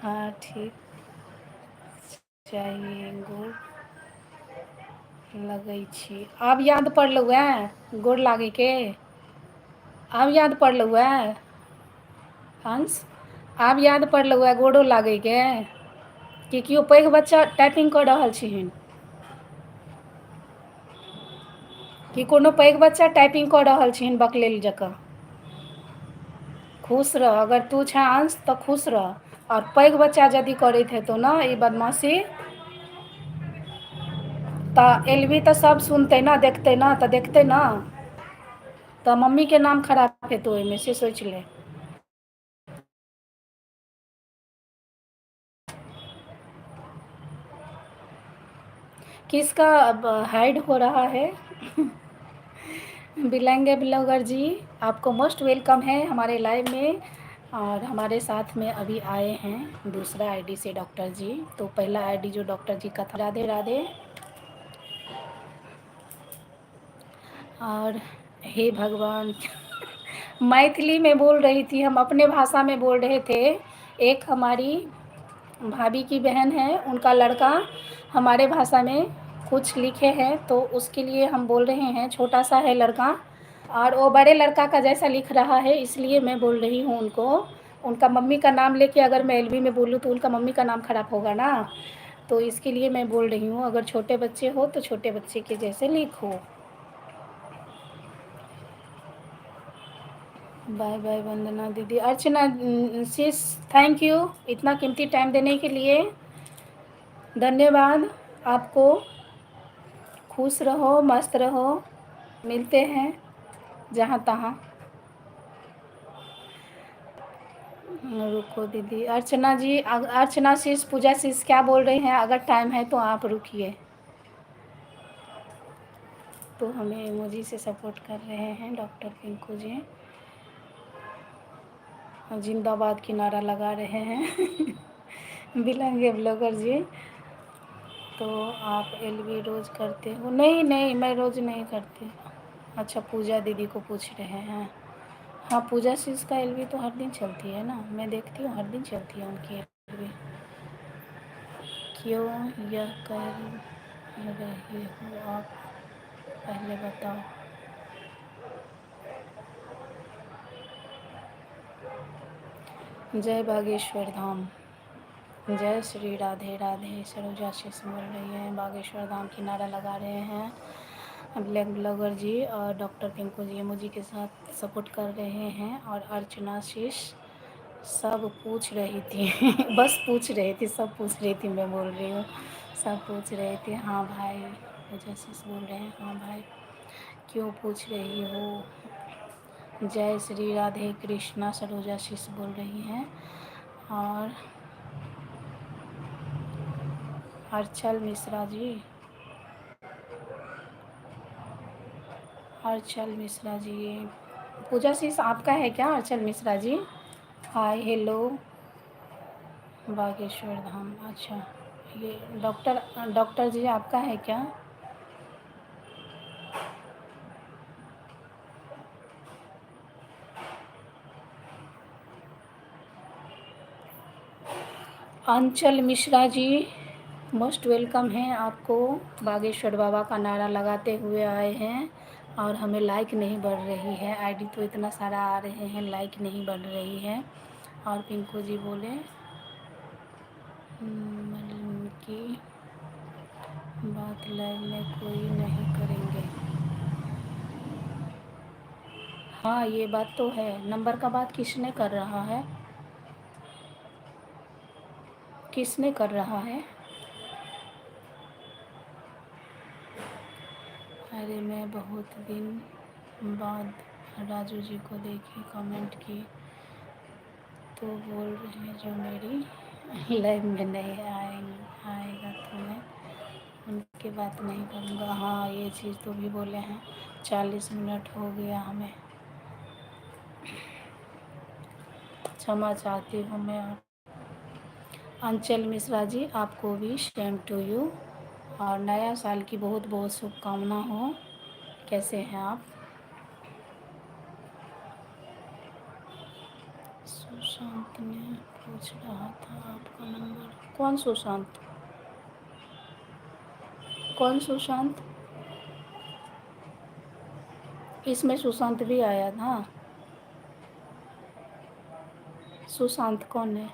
हाँ ठीक चाहिए, गोर लगै छी। आब याद पड़लौ है गोर लागे के? आब याद पड़लौ है अंश? आब याद पड़लौ है गोरो लागे के? कि केओ पैघ बच्चा टाइपिंग कऽ रहल छिहन? कि कोनो पैघ बच्चा टाइपिंग कऽ रहल छिहन बकलेल जकाँ? खुश रह, अगर तू छह अंश तऽ खुश रह, और पैघ बच्चा यदि करैत हेतौ ने ई बदमाशी तऽ एलबी तऽ सब सुनतै ने, देखतै ने, तऽ देखतै ने, तऽ मम्मीके नाम खराब हेतौ ओहिमे, से सोचि ले। किसका अब हाइड हो रहा है? बिलंगे ब्लॉगर जी आपको मोस्ट welcome है हमारे लाइव में। और हमारे साथ में अभी आए हैं दूसरा आईडी से डॉक्टर जी, तो पहला आईडी जो डॉक्टर जी का था, राधे राधे। और हे भगवान, मैथिली में बोल रही थी, हम अपने भाषा में बोल रहे थे। एक हमारी भाभी की बहन है, उनका लड़का हमारे भाषा में कुछ लिखे हैं, तो उसके लिए हम बोल रहे हैं। छोटा सा है लड़का और वो बड़े लड़का का जैसा लिख रहा है, इसलिए मैं बोल रही हूँ उनको। उनका मम्मी का नाम लेके अगर मैं एलबी में बोलूँ तो उनका मम्मी का नाम खराब होगा ना, तो इसके लिए मैं बोल रही हूँ अगर छोटे बच्चे हो तो छोटे बच्चे के जैसे लिखो। बाय बाय वंदना दीदी। अर्चना शीश thank you इतना कीमती टाइम देने के लिए, धन्यवाद आपको। खुश रहो, मस्त रहो, मिलते हैं जहाँ तहाँ। रुको दीदी, अर्चना जी, अर्चना शीश, पूजा शीश क्या बोल रही हैं? अगर टाइम है तो आप रुकिए। तो हमें इमोजी से सपोर्ट कर रहे हैं डॉक्टर पिंकू जी, जिंदाबाद की नारा लगा रहे हैं बिलंगे ब्लॉगर जी। तो आप एलबी रोज़ करते हो? नहीं नहीं, मैं रोज़ नहीं करती। अच्छा पूजा दीदी को पूछ रहे हैं। हाँ पूजा शीश का एलबी तो हर दिन चलती है ना, मैं देखती हूँ हर दिन चलती है उनकी एलबी। क्यों यह कर रहे हो आप? पहले बताओ। जय बागेश्वर धाम, जय श्री राधे राधे। सरोजा शीश बोल रही हैं, बागेश्वर धाम की नारा लगा रहे हैं ब्लैक ब्लॉगर जी और डॉक्टर पिंकू जी एमओजी के साथ सपोर्ट कर रहे हैं। और अर्चना शीश सब पूछ रही थी बस पूछ रही थी, सब पूछ रही थी, मैं बोल रही हूँ सब पूछ रहे थे। हाँ भाई, पूजा शीश बोल रहे हैं, हाँ भाई क्यों पूछ रही हो। जय श्री राधे कृष्णा, सरोजा शीश बोल रही हैं। और अर्चल मिश्रा जी, अर्चल मिश्रा जी, पूजा शीश आपका है क्या? Archal Mishra ji hi hello, Bageshwar Dham. अच्छा ये डॉक्टर, डॉक्टर जी आपका है क्या? अंचल मिश्रा जी मोस्ट welcome है आपको। बागेश्वर बाबा का नारा लगाते हुए आए हैं और हमें लाइक नहीं बढ़ रही है, आईडी तो इतना सारा आ रहे हैं, लाइक नहीं बढ़ रही है। और पिंकू जी बोले की बात लाइव में कोई नहीं करेंगे। हाँ ये बात तो है। नंबर का बात किसने कर रहा है, किसने कर रहा है? अरे मैं बहुत दिन बाद राजू जी को देखी, कमेंट की तो बोल रहे हैं जो मेरी लाइव में नहीं आएगा तो मैं उनकी बात नहीं करूँगा। हाँ ये चीज़ तो भी बोले हैं। 40 मिनट हो गया, हमें क्षमा चाहती हूँ मैं। अंचल मिश्रा जी आपको भी सेम टू you, और नया साल की बहुत बहुत शुभकामना हो। कैसे हैं आप? सुशांत ने पूछ रहा था आपका नंबर। कौन सुशांत? कौन सुशांत? इसमें सुशांत भी आया था। सुशांत कौन है?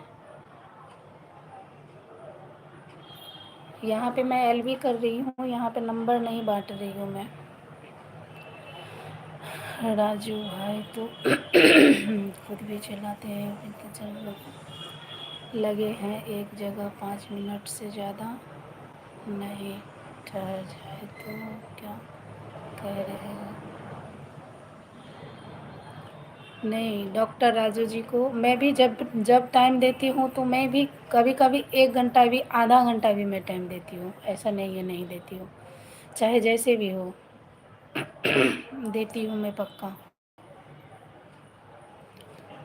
यहाँ पे मैं एलबी कर रही हूँ, यहाँ पे नंबर नहीं बांट रही हूँ मैं। राजू भाई तो खुद भी चलाते हैं, चल लगे हैं एक जगह 5 मिनट से ज़्यादा नहीं ठहर जाए तो क्या कह रहे हो? नहीं डॉक्टर राजू जी को मैं भी जब जब टाइम देती हूँ तो मैं भी कभी कभी 1 घंटा भी, आधा घंटा भी मैं टाइम देती हूँ, ऐसा नहीं है नहीं देती हूँ, चाहे जैसे भी हो देती हूँ मैं पक्का।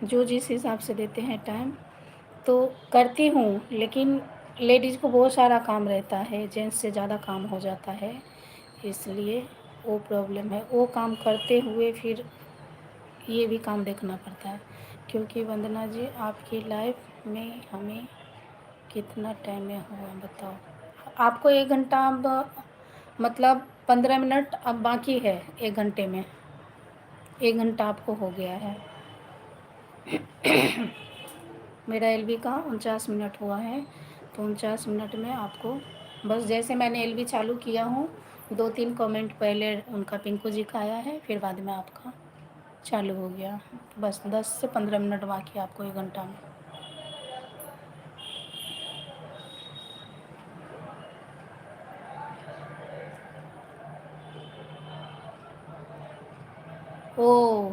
जो जिस हिसाब से देते हैं टाइम तो करती हूँ, लेकिन लेडीज़ को बहुत सारा काम रहता है, जेंट्स से ज़्यादा काम हो जाता है, इसलिए वो प्रॉब्लम है। वो काम करते हुए फिर ये भी काम देखना पड़ता है। क्योंकि वंदना जी आपकी लाइफ में हमें कितना टाइम हुआ बताओ? आपको 1 घंटा अब मतलब 15 मिनट अब बाकी है 1 घंटे में, 1 घंटा आपको हो गया है। मेरा एलबी का 49 मिनट हुआ है, तो 49 मिनट में आपको बस जैसे मैंने एलबी चालू किया हूँ 2-3 कमेंट पहले उनका पिंकू जी का आया है, फिर बाद में आपका चालू हो गया। बस 10 से 15 मिनट बाकी आपको 1 घंटा में। ओ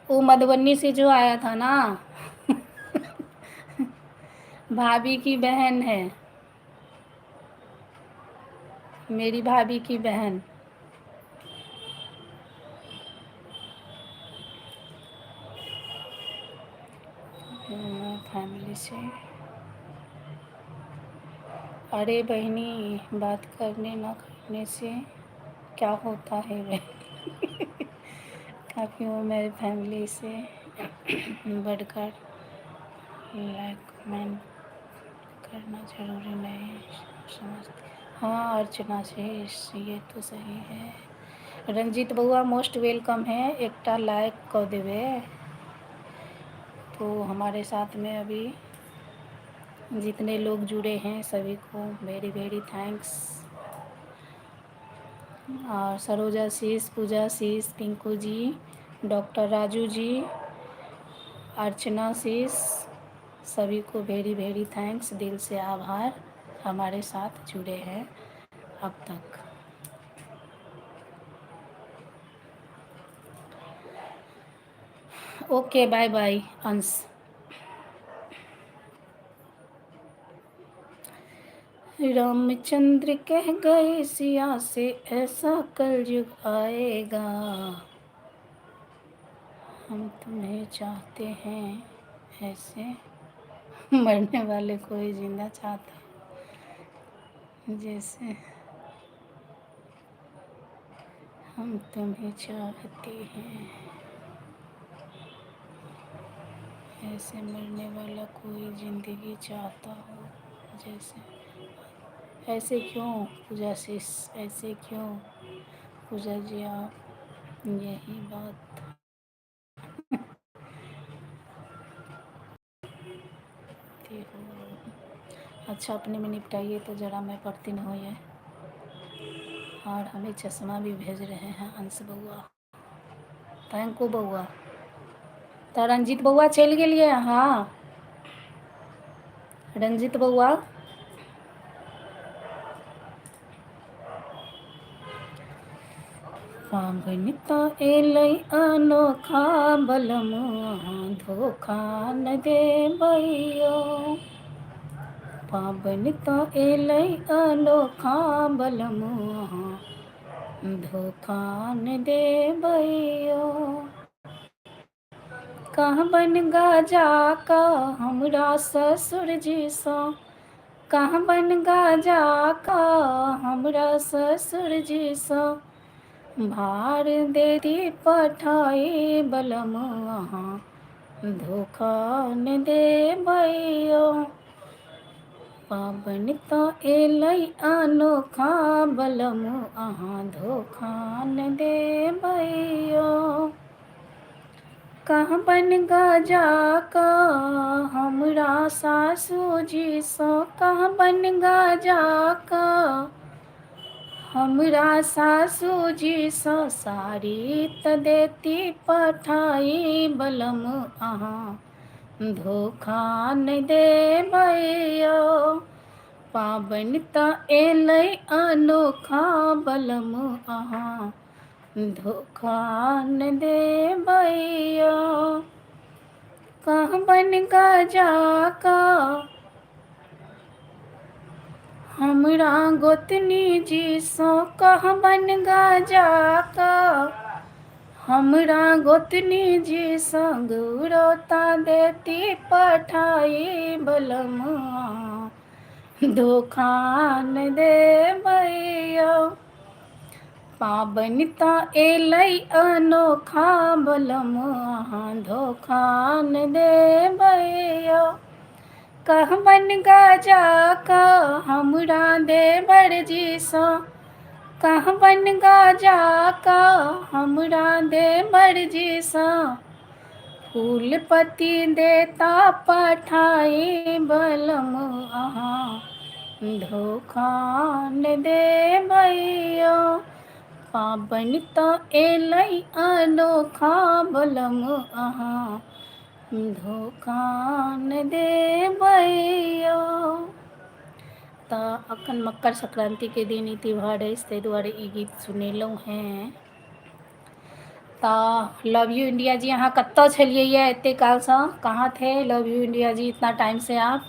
वो मधुबनी से जो आया था ना भाभी की बहन है, मेरी भाभी की बहन। फैमिली से। अरे बहनी बात करने ना करने से क्या होता है बहन काफ़ी वो मेरी फैमिली से बढ़कर लाइक कमेंट करना जरूरी नहीं समझ। हाँ अर्चना शेष, ये तो सही है। रंजीत बउआ मोस्ट welcome है, एकटा लाइक कऽ देबै। तो हमारे साथ में अभी जितने लोग जुड़े हैं सभी को वेरी वेरी thanks. और सरोजा शीश, पूजा शीश, पिंकू जी, डॉक्टर राजू जी, अर्चना शीश, सभी को वेरी वेरी thanks, दिल से आभार, हमारे साथ जुड़े हैं अब तक। ओके, बाय बाय अंश। रामचंद्र कह गए सिया से, ऐसा कलयुग आएगा, हम तुम्हें चाहते हैं ऐसे मरने वाले कोई जिंदा चाहता जैसे हम तुम्हें चाहते हैं, ऐसे मरने वाला कोई जिंदगी चाहता हो जैसे। ऐसे क्यों पूजा शीश, ऐसे क्यों पूजा जी, आप यही बात हो। अच्छा अपने में निपटाइए तो ज़रा, मैं पढ़ती नहीं हूँ ये। और हमें चश्मा भी भेज रहे हैं अंश बउआ, thank you बउआ। तो रंजीत बउआ चलि गेलियै अहाँ? रंजीत बउआ पाबनि तऽ एलै अनोखा बलमुआ धोखा न देबैयो, पाबनि तऽ एलै अनोखा बलमुआ धोखा न देबैयो। कहबनि गजा कऽ हमरा ससुर जीसँ, कहबनि गजा कऽ हमरा ससुर जीसँ, भार देती पठाई बलमुआ धोखा न देबैयो। पाबनि तऽ एलै अनोखा बलमुआ धोखा न देबैयो। कहबनि गजा कऽ हमरा सासु जीसँ, कहबनि गजा कऽ हमरा सासु जीसँ, साड़ी तऽ देती पठाई बलमुआ धोखा नहि देबैयो। पाबनि तऽ एलै अनोखा बलमुआ धोखा नहि देबैयो। कहबनि गजा कऽ हमरा गोतनी जीसँ, कहबनि गजा कऽ हमरा गोतनी जीसँ, गुरौता देती पठाई बलमुआ धोखा नहि देबैयो। पाबनि तऽ एलै अनोखा बलमुआ धोखा नहि देबैयो। कहबनि गजा कऽ हमरा देवर जीसँ, कहबनि गजा कऽ हमरा देवर जीसँ, फूलपति देता पठाई बलमुआ धोखा नहि देबैयो। पाबनि तऽ एलै अनोखा बलमुआ धोखा नहि देबैयो। तऽ अखन मकर संक्रान्तिके दिन ई त्यौहार अछि, ताहि दुआरे ई गीत सुनेलहुँ हेँ। तऽ लव यू इंडिया जी, अहाँ कतऽ छलियै ये एते कालसँ, कहाँ थे लव यू इंडिया जी इतना टाइम से आप?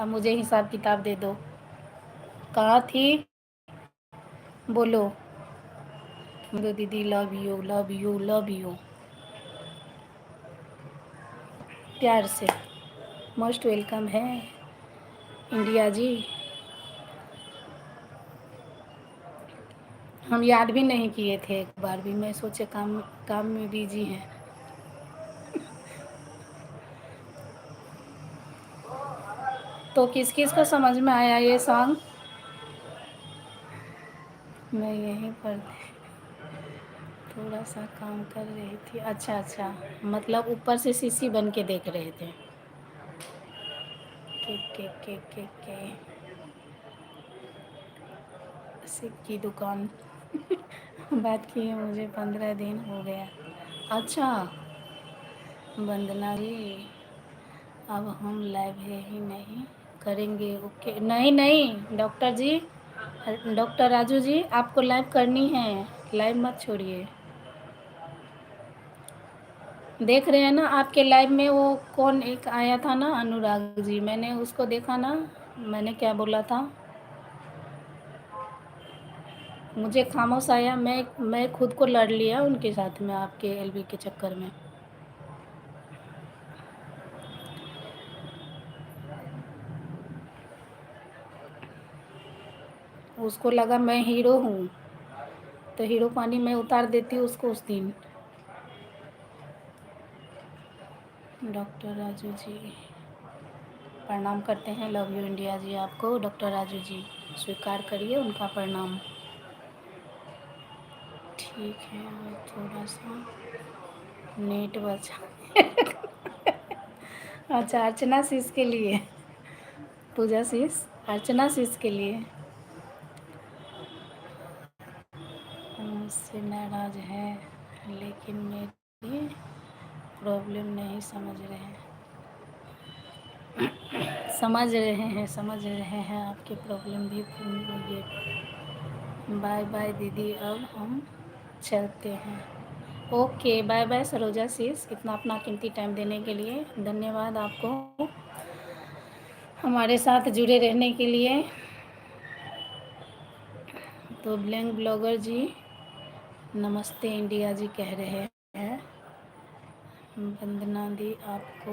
अब मुझे हिसाब किताब दे दो, कहाँ थी बोलो। बोलो दीदी love you love you love you, प्यार से। मोस्ट welcome है इंडिया जी। हम याद भी नहीं किए थे एक बार भी, मैं सोचे काम काम में बिजी हैं। तो किस किस को समझ में आया ये सॉन्ग? मैं यहीं पर थोड़ा सा काम कर रही थी। अच्छा अच्छा, मतलब ऊपर से सीसी बन के देख रहे थे। के के के के के सिप की दुकान बात किए मुझे 15 दिन हो गया। अच्छा वंदना जी, अब हम लाइव है ही नहीं करेंगे। ओके, नहीं नहीं डॉक्टर जी, डॉक्टर राजू जी, आपको लाइव करनी है, लाइव मत छोड़िए। देख रहे हैं ना आपके लाइव में वो कौन एक आया था ना, अनुराग जी, मैंने उसको देखा ना, मैंने क्या बोला था, मुझे खामोश आया, मैं खुद को लड़ लिया उनके साथ में आपके एलबी के चक्कर में। उसको लगा मैं हीरो हूँ, तो हीरो पानी में उतार देती उसको उस दिन। डॉक्टर राजू जी प्रणाम करते हैं, लव you India जी आपको। डॉक्टर राजू जी स्वीकार करिए उनका प्रणाम। ठीक है, और थोड़ा सा नेट बचा। अच्छा, अर्चना शीश के लिए, पूजा शीश, अर्चना शीश के लिए। मुझसे नाराज़ है लेकिन मेरी प्रॉब्लम नहीं समझ रहे हैं। समझ रहे हैं, समझ रहे हैं आपकी प्रॉब्लम भी। ये बाय बाय दीदी, अब हम चलते हैं। ओके, बाय बाय सरोजा शीश, इतना अपना कीमती टाइम देने के लिए धन्यवाद आपको, हमारे साथ जुड़े रहने के लिए। तो ब्लैंक ब्लॉगर जी नमस्ते इंडिया जी कह रहे हैं। वंदना दी आपको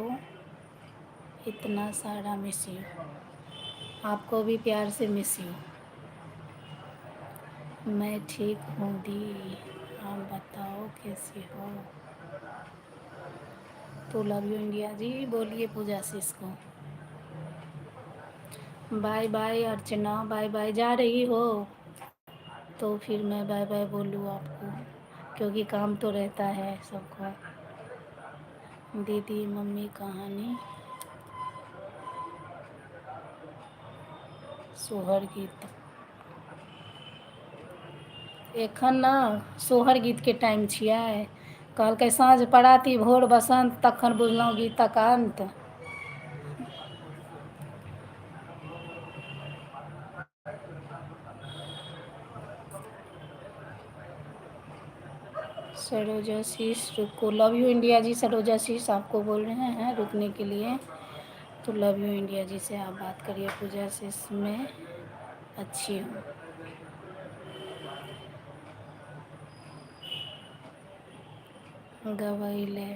इतना सारा मिस you, आपको भी प्यार से मिस you. मैं ठीक हूँ दी, आप बताओ कैसे हो। तो लव you India जी बोलिए पूजा शीश को। Bye bye Archana, bye bye. जा रही हो तो फिर मैं बाय बाय बोलूँ आपको, क्योंकि काम तो रहता है सबको। दीदी मम्मी कहानी सोहर गीत एखन न सोहर गीतके टाइम छियै। कहलकै साँझ पराती भोर बसन्त, तखन बुझलहुँ गीतक अन्त। सरोजा शीश रुको, लव you India जी। सरोजा शीश आपको बोल रहे हैं रुकने के लिए, तो लव you India जी से आप बात करिए। पूजा शीश में अच्छी हूँ। गवैले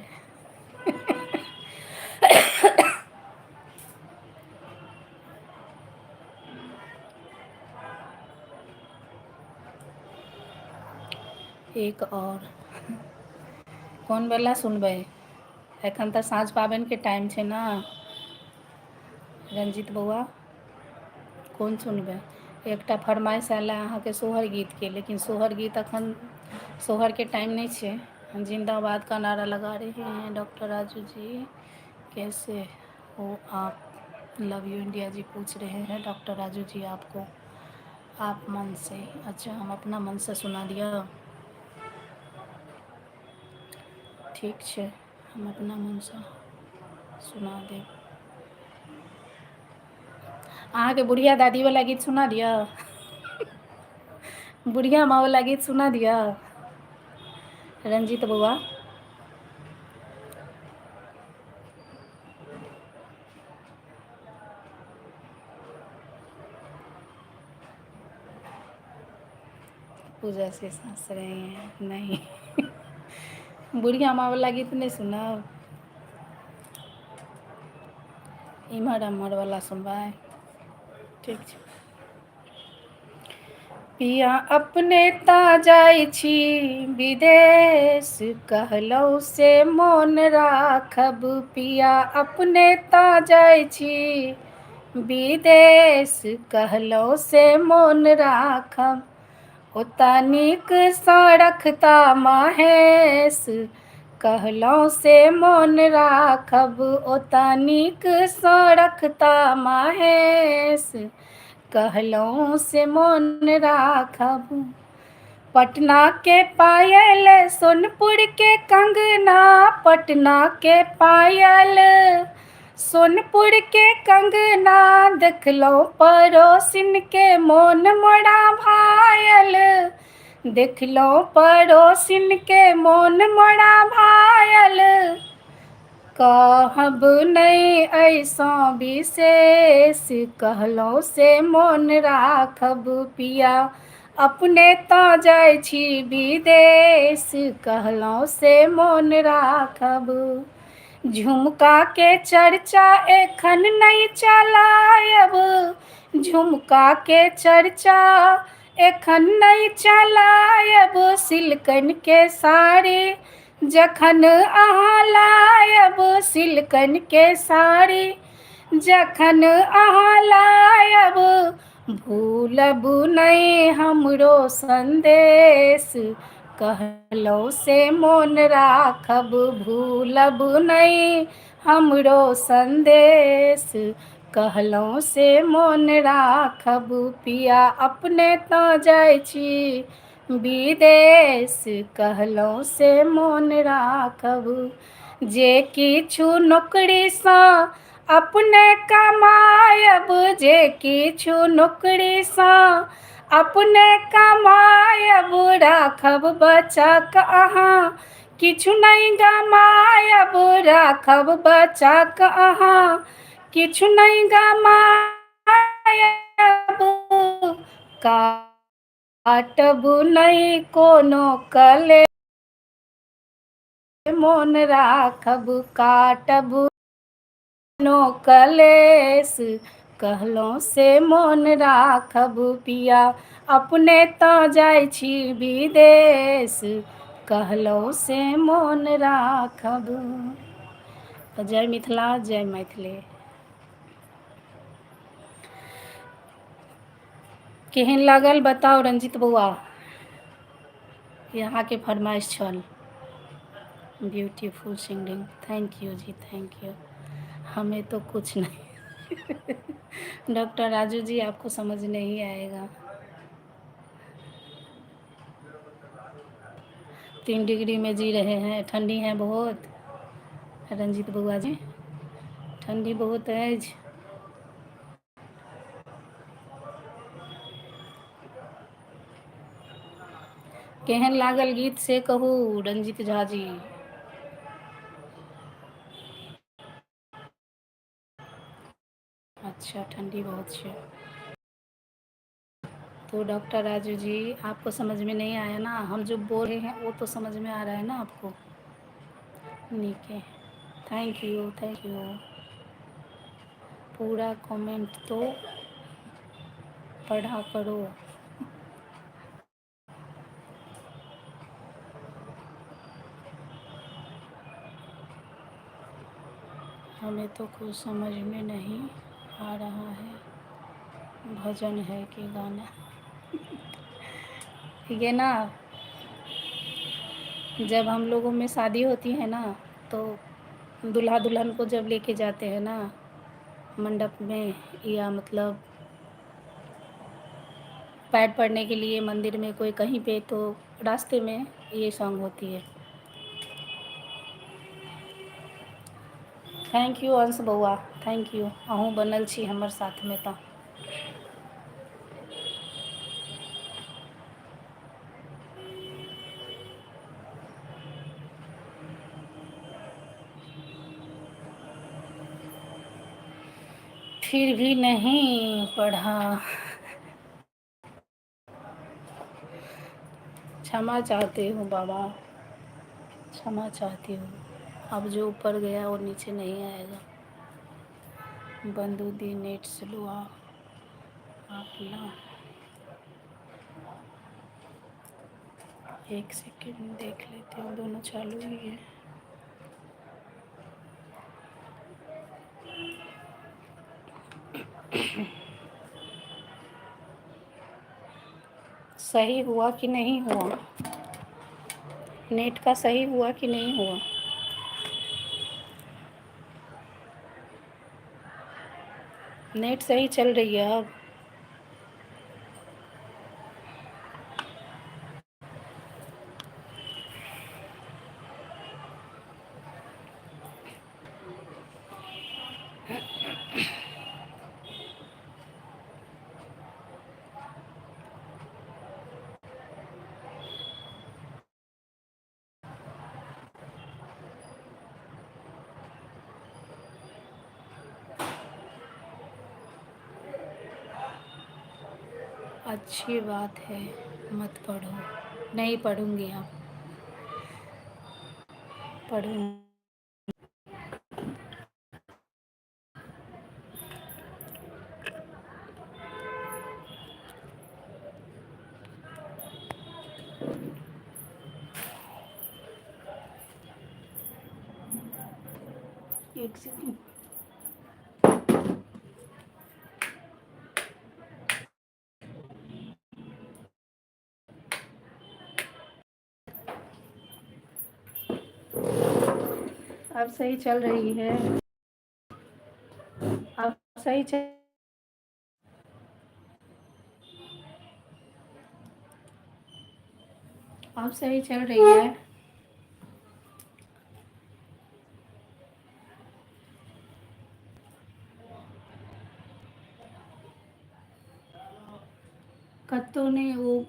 एक और कोन वाला सुनबै? एखन तऽ साँझ पाबनिके टाइम छै ने रंजित बौआ, कोन सुनबै? एकटा फरमाइश आयल अहाँके सोहर गीतके, लेकिन सोहर गीत अखन सोहरके टाइम नहि छै। जिंदाबाद का नारा लगा रहे हैं डॉक्टर राजू जी, कैसे हो आप? लव you India जी पूछ रहे हैं डॉक्टर राजू जी आपको। आप मन से, अच्छा हम अपना मन से सुना दिया, ठीक छै, हम अपना मनसँ सुना देब। अहाँके बुढ़िया दादीवला गीत सुना दिअ? बुढ़िया माँवला गीत सुना दिअ रंजित बौआ? पूजा से हँस रहे हैं। नहीं, बुढ़िया माँवला गीत नहि सुनब? इम्हर आम्हर वाला सुनबै? ठीक छै। पिया अपने ता जाइ छी विदेश, कहलहुँ से मोन राखब। पिया अपने ता जाइ छी विदेश कहलहुँ से मोन राखब। ओतऽ नीकसँ रखता महेश कहलहुँ से मोन राखब। ओतऽ नीकसँ रखता महेश कहलहुँ से मोन राखब। पटना के पायल सोनपुर के कंगना, पटना के पायल सोनपुर के कंगना, देखलहुँ पड़ोसिन के मोन मोरा भायल, देखलहुँ पड़ोसिन के मोन मोरा भायल। कहब नहि एहिसँ विशेष कहलहुँ से मोन राखब पिया, अपने तऽ जाइ छी विदेश कहलहुँ से मोन राखब। झुमका के चर्चा एखन नहि चलायब, झुमका के चर्चा एखन नहि चलायब, सिल्कन के साड़ी जखन अहाँ लायब, सिल्कन के साड़ी जखन अहाँ लायब, भूलब नहि हमरो संदेश कहलहुँ से मोन राखब। भूलब नहि हमरो संदेश कहलहुँ से मोन राखब पिया, अपने तऽ जाइ छी विदेश कहलहुँ से मोन राखब। जे किछु नौकरीसँ अपने कमायब, जे किछु नौकरीसँ अपने कमायब, राखब बचा कऽ अहाँ किछु नहि गमायब, राखब बचा कऽ अहाँ किछु नहि गमायब। काटब नहि कोनो कले मोन राखब, काटब नो कलेश कहलहुँ से मोन राखब पिया, अपने तऽ जाइ छी विदेश कहलहुँ से मोन राखब। तऽ जय मिथिला जय मैथिली। केहन लागल बताउ रंजित बौआ, ई अहाँके फरमाइश छल। Beautiful singing, thank you ji, thank you. हमें तो कुछ नहीं डॉक्टर राजू जी आपको समझ नहीं आएगा। 3 डिग्री में जी रहे हैं, ठंडी है बहुत रंजित बउआ जी, ठंडी बहुत अछि। केहन लागल गीत से कहू रंजित झा जी। अच्छा ठंडी बहुत छै। तो डॉक्टर राजू जी आपको समझ में नहीं आया ना, हम जो बोल रहे हैं वो तो समझ में आ रहा है ना आपको। नीक है, thank you, thank you. पूरा कमेंट तो पढ़ा करो। हमें तो कुछ समझ में नहीं आ रहा है, भजन है कि गाना। ये ना जब हम लोगों में शादी होती है ना, तो दूल्हा दुल्हन को जब लेके जाते हैं ना मंडप में, या मतलब पैर पड़ने के लिए मंदिर में कोई कहीं पे, तो रास्ते में ये सॉन्ग होती है। Thank you अंश बौआ, thank you, अहूँ बनल छी हमर साथमे। तऽ फिर भी नहीं पढ़ा, क्षमा चाहती हूँ बाबा, क्षमा चाहती हूँ। अब जो ऊपर गया वो नीचे नहीं आएगा। बंधु दी नेट स्लो आप ला, एक सेकेंड देख लेती हूँ, दोनों चालू ही है। सही हुआ कि नहीं हुआ? नेट का सही हुआ कि नहीं हुआ? नेट सही चल रही है अब? अच्छी बात है, मत पढ़ो। नहीं पढ़ूंगी, अब पढ़ूंगी। एक सेकंड। अब सही चल रही है। अब सही चल अब सही चल रही है। कतहु नहि ओ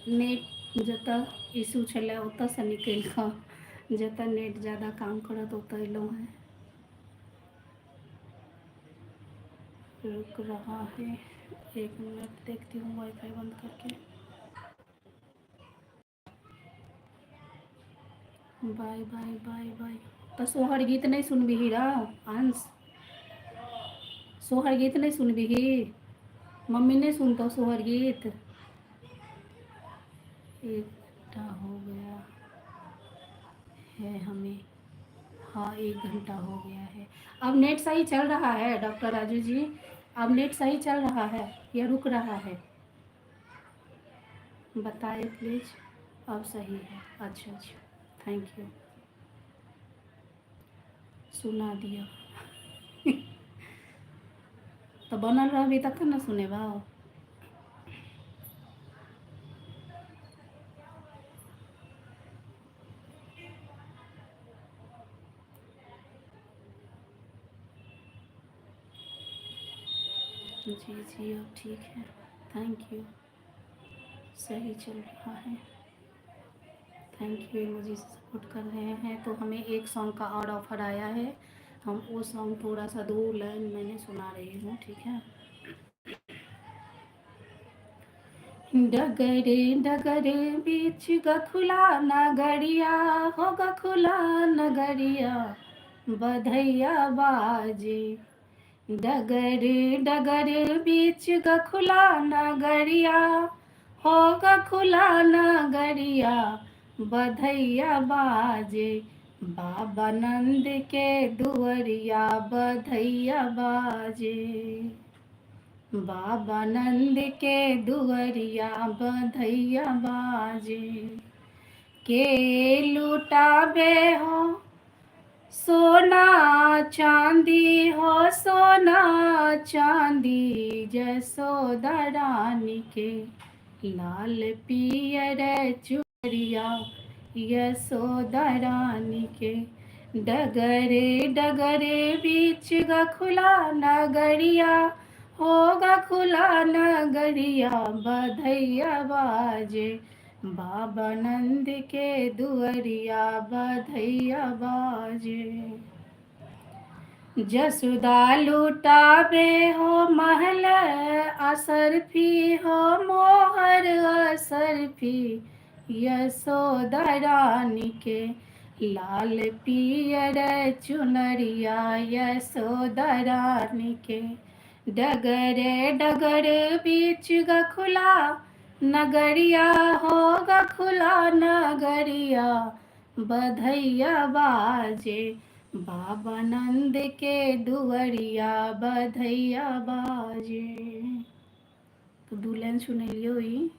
नेट जतऽ इशू छलै ओतऽसँ निकलि कऽ जतऽ नेट ज़्यादा काम करत ओतऽ एलहुँ हेँ। रुक रहा है, एक मिनट देखती हूँ वाईफाई बंद करके। बाय बाय बाय बाय। तऽ सोहर गीत नहि सुनबिही रौ अंश? सोहर गीत नहि सुनबिही? मम्मी नहि सुनतौ सोहर गीत? एक घंटा हो गया है हमें। हाँ, 1 घंटा हो गया है। अब नेट सही चल रहा है डॉक्टर राजू जी? अब नेट सही चल रहा है या रुक रहा है? बताइए प्लीज़। अब सही है, अच्छा अच्छा, thank you, सुना दिया। तऽ बनल रहबी तखन ने सुनेबौ। जी जी, अब ठीक है, thank you, सही चल रहा है, thank you. मुझे सपोर्ट कर रहे हैं। तो हमें एक सॉन्ग का और ऑफर आया है, हम वो सॉन्ग थोड़ा सा 2 लाइन मैंने सुना रही हूँ, ठीक है। डगरे डगरे बीच गखुला नगरिया, हो गखुला नगरिया बधैया बाजे। डगरे डगरे बीच गखुला नगरिया, हो गखुला नगरिया बधैया बाजे। बाबा नंद के दुअरिया बधैया बाजे। बाबा नंद के दुअरिया बधैया बाजे। के लुटाबे हो सोना चांदी, हो सोना चांदी जसोदा रानी के। लाल पियर चुनरिया यशोदा रानी के। डगरे डगरे बीच गखुला नगरिया, हो गखुला नगरिया बधैया बाजे। बाबा नंद के दुअरिया बधैया बाजे। जसुदा लुटाबे हो महल असरफी, हो मोहर असरफी यशोदा रानी के। लाल पियर चुनरिया यशोदा रानी के। डगरे डगरे बीच गखुला नगरिया, हो गखुला नगरिया बधैया बाजे। बाबा नन्द के दुअरिया बधैया बाजे। तऽ दू लाइन सुनेलियौ ई।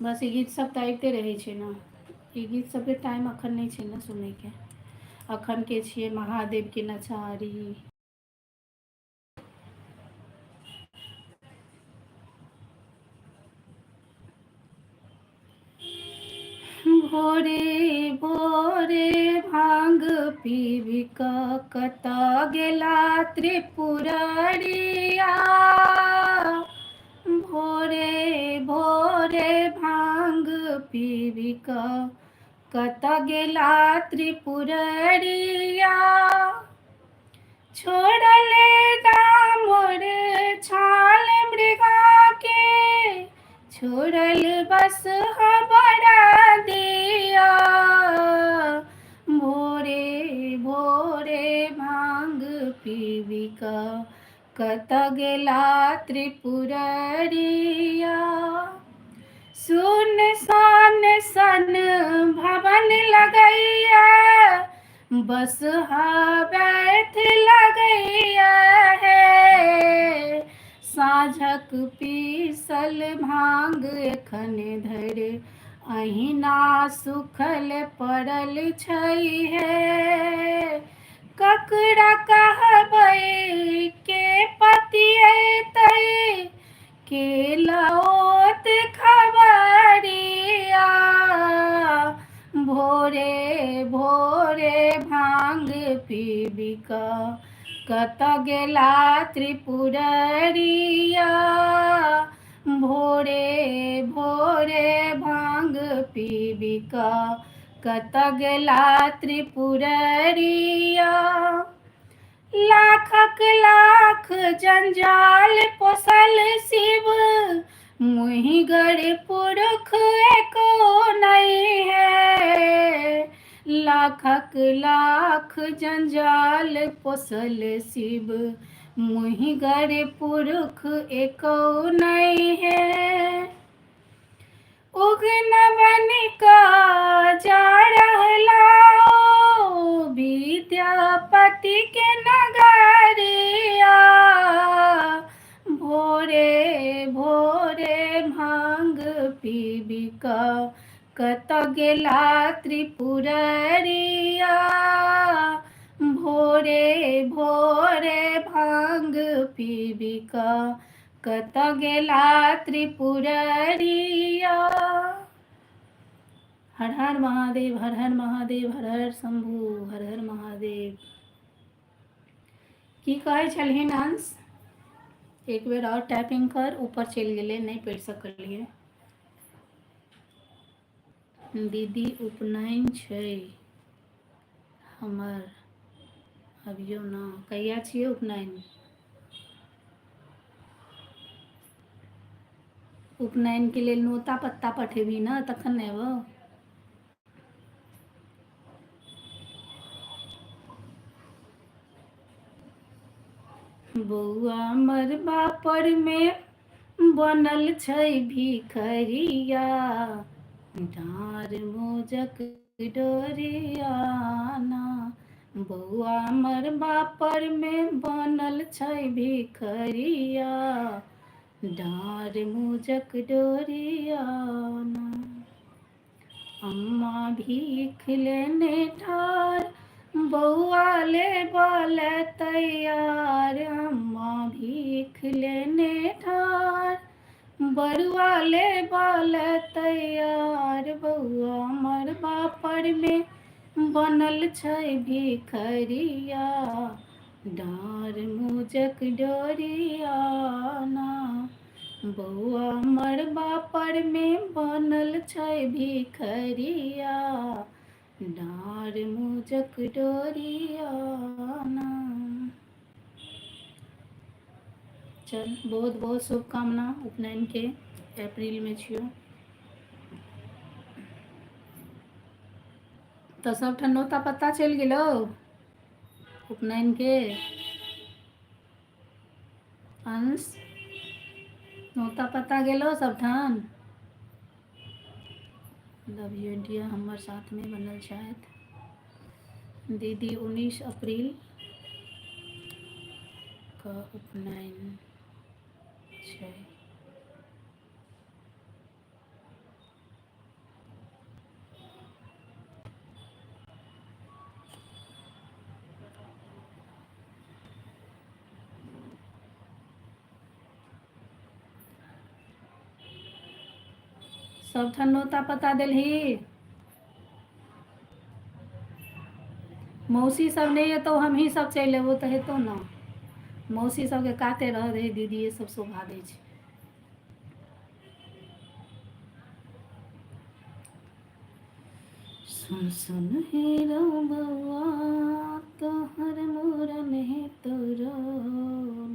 बस ई गीत सब तऽ आबिते रहै छै ने। ई गीत सबके टाइम अखन नहि छै ने सुनैके। अखन के छियै महादेवके नचारी। भोरे भोरे भांग पीबि कऽ कतऽ गेला त्रिपुररिया। भोरे भोरे भांग पीबि कऽ कतऽ गेला त्रिपुररिया। छोड़ले दामोर छाल मृगा के, छोड़ल बस हबरा दिया। भोरे भोरे भांग पीबी कऽ कतऽ गेला त्रिपुररिया। सुन सन सन भवन लगैया, बस बैठ लगैया हे। साँझक पीसल भांग एखन धरि अहिना सुखल पड़ल छै हे। ककरा कहबै के पतिएतै, के लाओत खबरिया। भोरे भोरे भांग पीबि कऽ कतऽ गेला त्रिपुररिया। भोरे भोरे भांग पीबि कऽ कतऽ गेला त्रिपुररिया। लाखक लाख जंजाल पोसल शिव, मुहिगर पुरख एको नहीं है। लाखक लाख जंजाल पोसल शिव, मुहिगर पुरख एको नहीं है। उगन बन कऽ जा रहला विद्यापति के नगरिया। भोरे भोरे भांग पीबि कऽ कतऽ गेला त्रिपुररिया। भोरे भोरे भांग पीबि कऽ कतऽ गेला त्रिपुररिया। हर हर महादेव, हर हर महादेव, हर हर शम्भू, हर हर महादेव। की कहै छलहिन अंश? एक बेर आओर टाइपिंग कर, ऊपर चलि गेलै, नहि पढ़ि सकलियै। दीदी उपनयन छै हमर, अबियौ ने। कहिया छियै उपनयन? उपनयनके लेल नोता पत्ता पठेबही ने तखन ने एबौ। बौआ मरबा पर मे बनल छै भिखरिया, डाँर मोजक डोरियाना। बौआ मरबा पर मे बनल छै भिखरिया, डाँर मोजक डोरियाना। अम्मा भीख लेने ठार, बौआ ले बल तैयार। अम्मा भीख लेने ठार, बरुआ ले बल तैयार। बौआ मरबा पर मे बनल छै भिखरिया, डाँर मोजक डोरियाना। बौआ मरबा पर मे बनल छै भिखरिया, डाँर मोजक डोरियाना। चल, बहुत बहुत शुभकामना उपनयन के, अप्रैल में छियौ। तऽ सबठाम नोता पत्ता चलि गेलौ उपनयन के? अंश, नोता पत्ता गेलौ सबठाम? लव यू इंडिया हमर साथमे बनल छथि। दीदी 19 अप्रैल कऽ उपनयन छै। सबठाम नोता पता देलही? मौसी सब नहि एतौ, हमही सब चलि एबौ तऽ हेतौ ने? मौसी सबके काते रह दही, दीदीए सब शोभा दै छै। सुन सुन हे रौ बौआ तोहर मूड़न हे तोरो,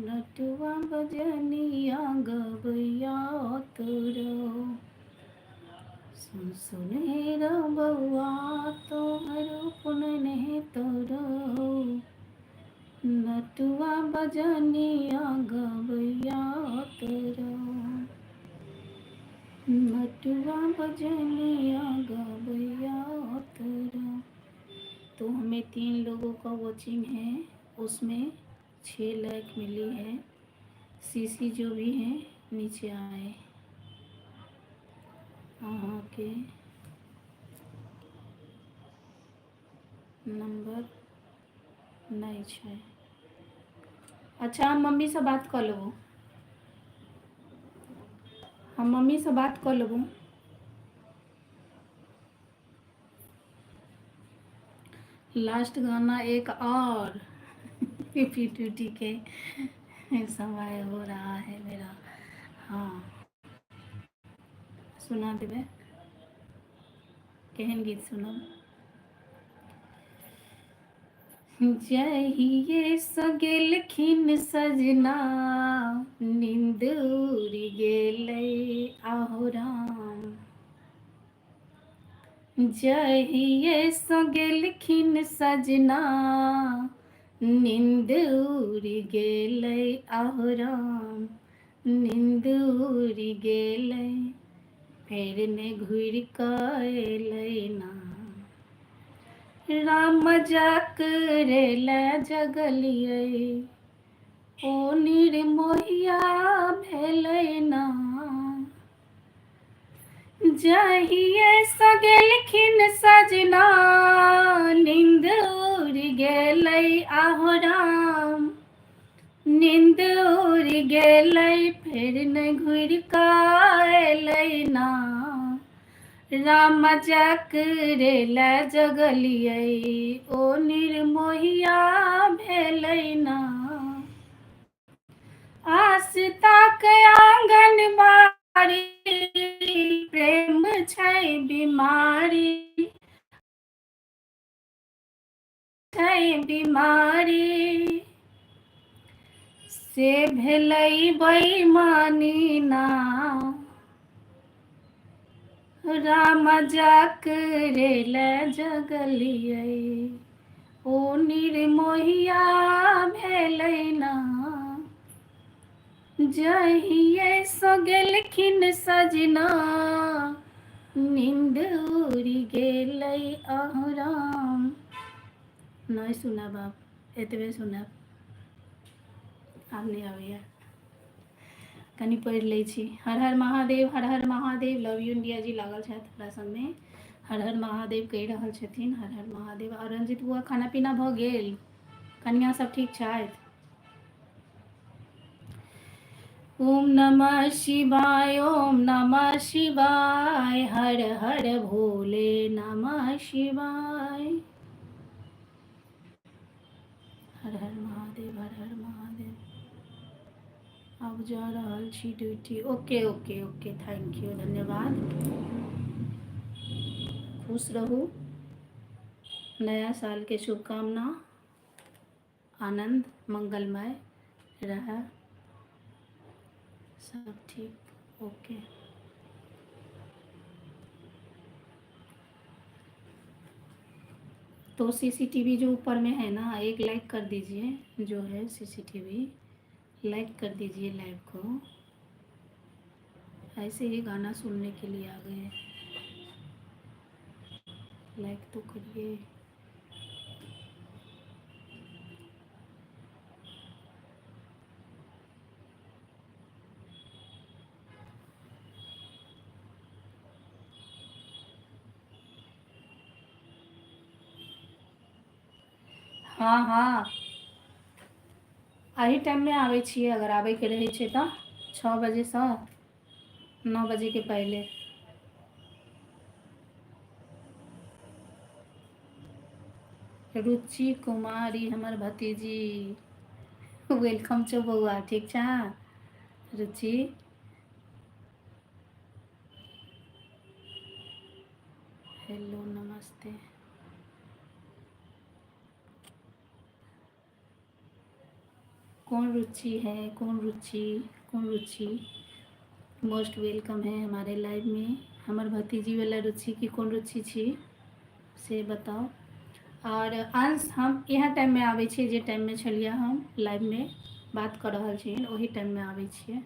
नटुआ बजनिया गबैया तोरो। सुन सुन हे रौ बौआ तोहर उपनयन हे तोरो, नटुआ बजनिया गबैया तोरो, नटुआ बजनिया गबैया तोरो। तो हमें 3 लोगों का वॉचिंग है, उसमें 6 लाइक मिली है। सीसी जो भी है नीचे आए। अहाँ के नंबर नहि छै? अच्छा, हम मम्मीसँ बात कऽ लेबौ, हम मम्मीसँ बात कऽ लेबौ। लास्ट गाना एक और, पी के समय हो रहा है मेरा। हाँ, सुना देबै। केहन गीत सुनब? जहिये सँ गेलखिन सजना, नींद उड़ि गेलै आहो राम। जहिये सँ गेलखिन सजना, नींद उड़ि गेलै आहो राम, नींद उड़ि गेलै, फेर ने घुरि कऽ एलै ना। राम जकरे लए जगलियै, ओ निर्मोहिया भेलै ना। जहिये सँ गेलखिन सजना, नींद उड़ि गेलै आहो राम, नींद उड़ि गेलै, फेर नहि घुरि कऽ एलै ना। राम जकरे लए जगलियै, ओ निर्मोहिया भेलै ना। आस्ताक आंगन बाड़ी, प्रेम छै बीमारी, छै बीमारी, से भेलै बेईमानी ना। राम जकरे लए जगलियै, ओ निर्मोहिया भेलै ना। जहिये सँ गेलखिन सजना, नींद उड़ि गेलै आहो राम। नहि सुनब आब, एतबे सुनब, आब नहि आबैया। कनि पढ़ि लै छी। हर हर महादेव, हर हर महादेव। लव यू इंडिया जी लागल छथि हमरा संगमे, हर हर महादेव कहि रहल छथिन, हर हर महादेव। आओर रंजित बुआ, खाना पीना भऽ गेल? कनिया सब ठीक छथि? ओम नमः शिवाय, ओम नमः शिवाय, हर हर भोले नमः शिवाय। हर हर महादेव, हर हर महादेव। आब जा रहल छी duty. Okay okay okay, thank you, धन्यवाद। खुश रहू। नया साल के शुभकामना, आनंद मंगलमय रहे। सब ठीक, ओके। तो सीसीटीवी जो ऊपर में है ना, एक लाइक कर दीजिए। जो है सीसीटीवी, लाइक कर दीजिए लाइव को। ऐसे ही गाना सुनने के लिए आ गए, लाइक तो करिए। हँ हँ एही टाइममे आबै छियै अगर आबयके रहै छै तऽ छओ बजेसँ 9 बजेके पहिले। रुचि कुमारी हमर भतीजी, welcome छौ बौआ, ठीक छ रुचि? हेलो नमस्ते। कौन रुचि है, कौन रुचि, कौन रुचि? मोस्ट welcome है हमारे लाइव में। हमर भतीजीवला रुचि की कोन रुचि छी से बताउ। आओर अंश, हम इएह टाइममे आबै छियै जे टाइममे छलियै हम लाइवमे बात कऽ रहल छी, ओही टाइममे आबै छियै।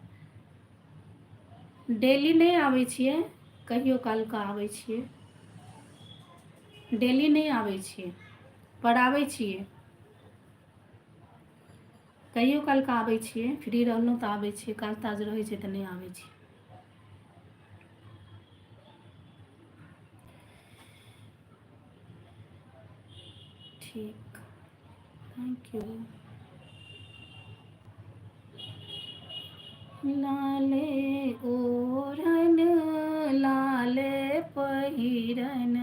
डेली नहि आबै छियै, कहियो कालके आबै छियै, डेली नहि आबै छियै पर आबै छियै, कहियो कालके आबै छियै। फ्री रहलहुँ तऽ आबै छियै, काज ताज रहै छै तऽ नहि आबै छियै। ठीक, thank you. लाले ओढ़न लाले पहिरन,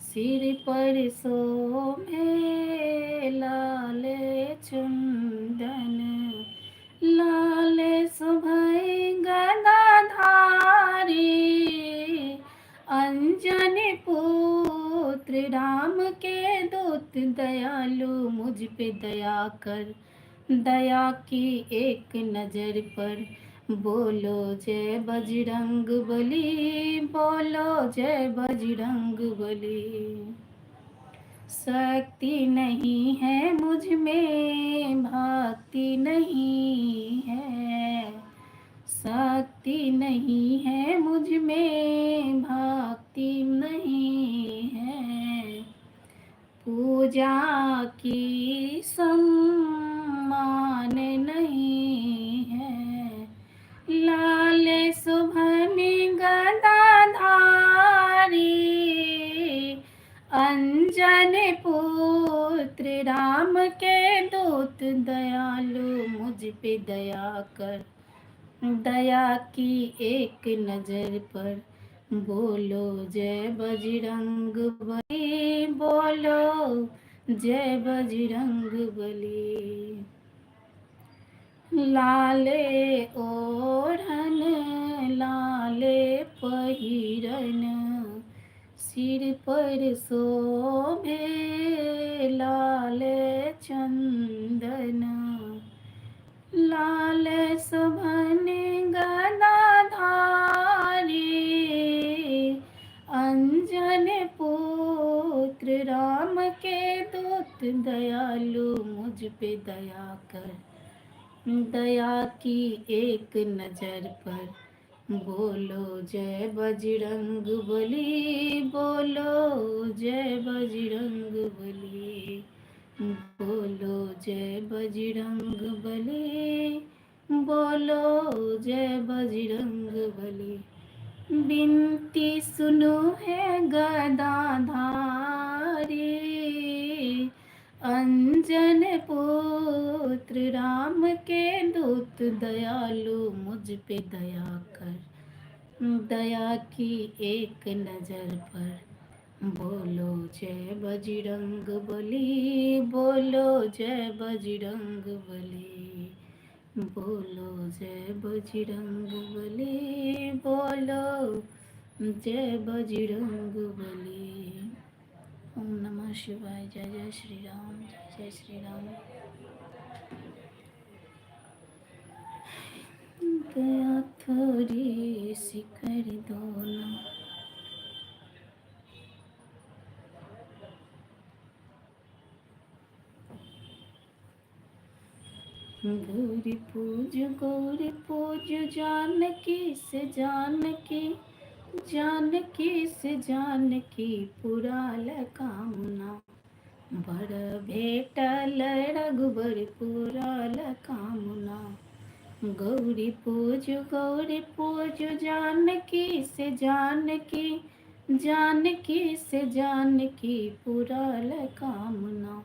सिर पर शोभे लाले चन्दन, लाले शोभै गदाधारी, अंजन पुत्र राम के दूत, दयालु मुझ पे दया कर, दया की एक नजर पर। बोलो जय बजरंग बली, बोलो जय बजरंग बली। शक्ति नहीं है मुझ में, भक्ति नहीं है, शक्ति नहीं है मुझ में, भक्ति नहीं है, पूजा की सम्मान नहीं है। लाल सुभनि गदाधारी, अंजन पुत्र राम के दूत, दयालु मुझ पे दया कर, दया की एक नजर पर। बोलो जय बजरंग बली, बोलो जय बजरंग बली। लाले ओढ़न लाले पहिरन, सिर पर शोभे लाले चंदन, लाल शोभन गदाधारी, अंजन पुत्र राम के दूत, दयालु मुझ पे दया कर, दया की एक नजर पर। बोलो जय बजरंग बली, बोलो जय बजरंग बली, बोलो जय बजरंग बली, बोलो जय बजरंग बली। बिनती सुनो है गदाधारी, अंजन पुत्र राम के दूत, दयालु मुझ पे दया कर, दया की एक नजर पर। बोलो जय बजरंग बली, बोलो जय बजरंग बली, बोलो जय बजरंग बली, बोलो जय बजरंग बली। ओम नमः शिवाय, जय जय श्री राम, जय जय श्री राम। दया थोड़ी सी कर दो ना। गौरी पूज गौरी पूज जानकी से जानकी, जानकी से जानकी पुराल कामना, बर भेटल रघुबर पुराल कामना। गौरी पूज गौरी पूज जानकी से जानकी, जानकी से जानकी पुराल कामना,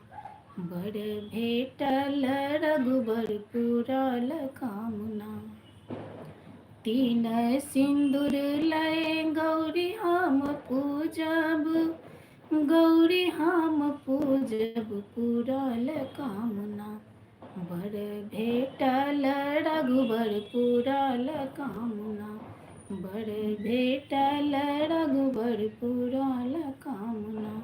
बर भेटल रघुबर पुरल कामना। तीन सिन्दूर लय गौरी हम पूजब, गौरी हम पूजब पुरल कामना। बर भेटल रघुबर पुरल कामना, बर भेटल रघुबर पुरल कामना।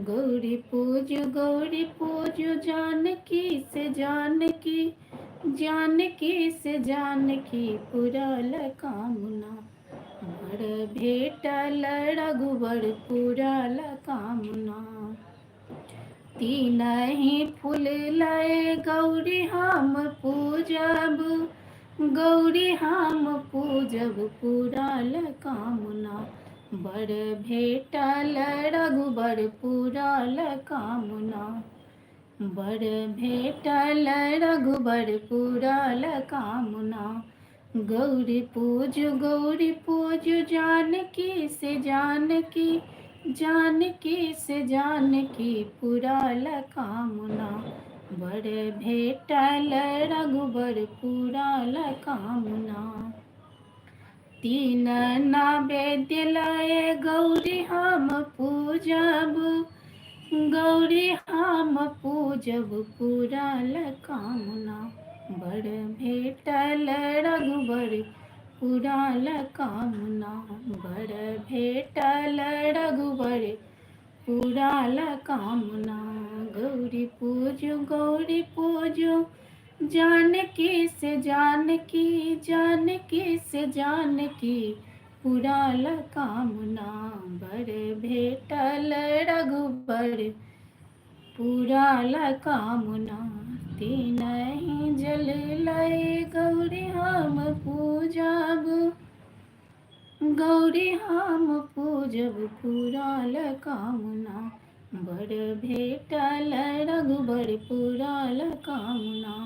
गौरी पूज गौरी पूज जानकी से जानकी, जानकी से जानकी पुरल कामना। बर भेटल रघुबर पुरल कामना। तीनहि फूल लय गौरी हम पूजब, गौरी हम पूजब पुरल कामना। बर भेटल रघुबर पुरल कामना, बर भेटल रघुबर पुरल कामना। गौरी पूज गौरी पूज जानकी से जानकी, जानकी से जानकी पुरल कामना। बर भेटल रघुबर पुरल कामना। तीन नैवेद्य लय गौरी हम पूजब, गौरी हम पूजब पुरल कामना। बर भेटल रघुबर पुरल कामना, बर भेटल रघुबर पुरल कामना। गौरी पूज गौरी पूज जानकी से जानकी, जानकी से जानकी पुरल कामना। बर भेटल रघुबर पुरल कामना। तीनहि जल लय गौरी हम पूजब, गौरी हम पूजब पुरल कामना। बर भेटल रघुबर पुरल कामना।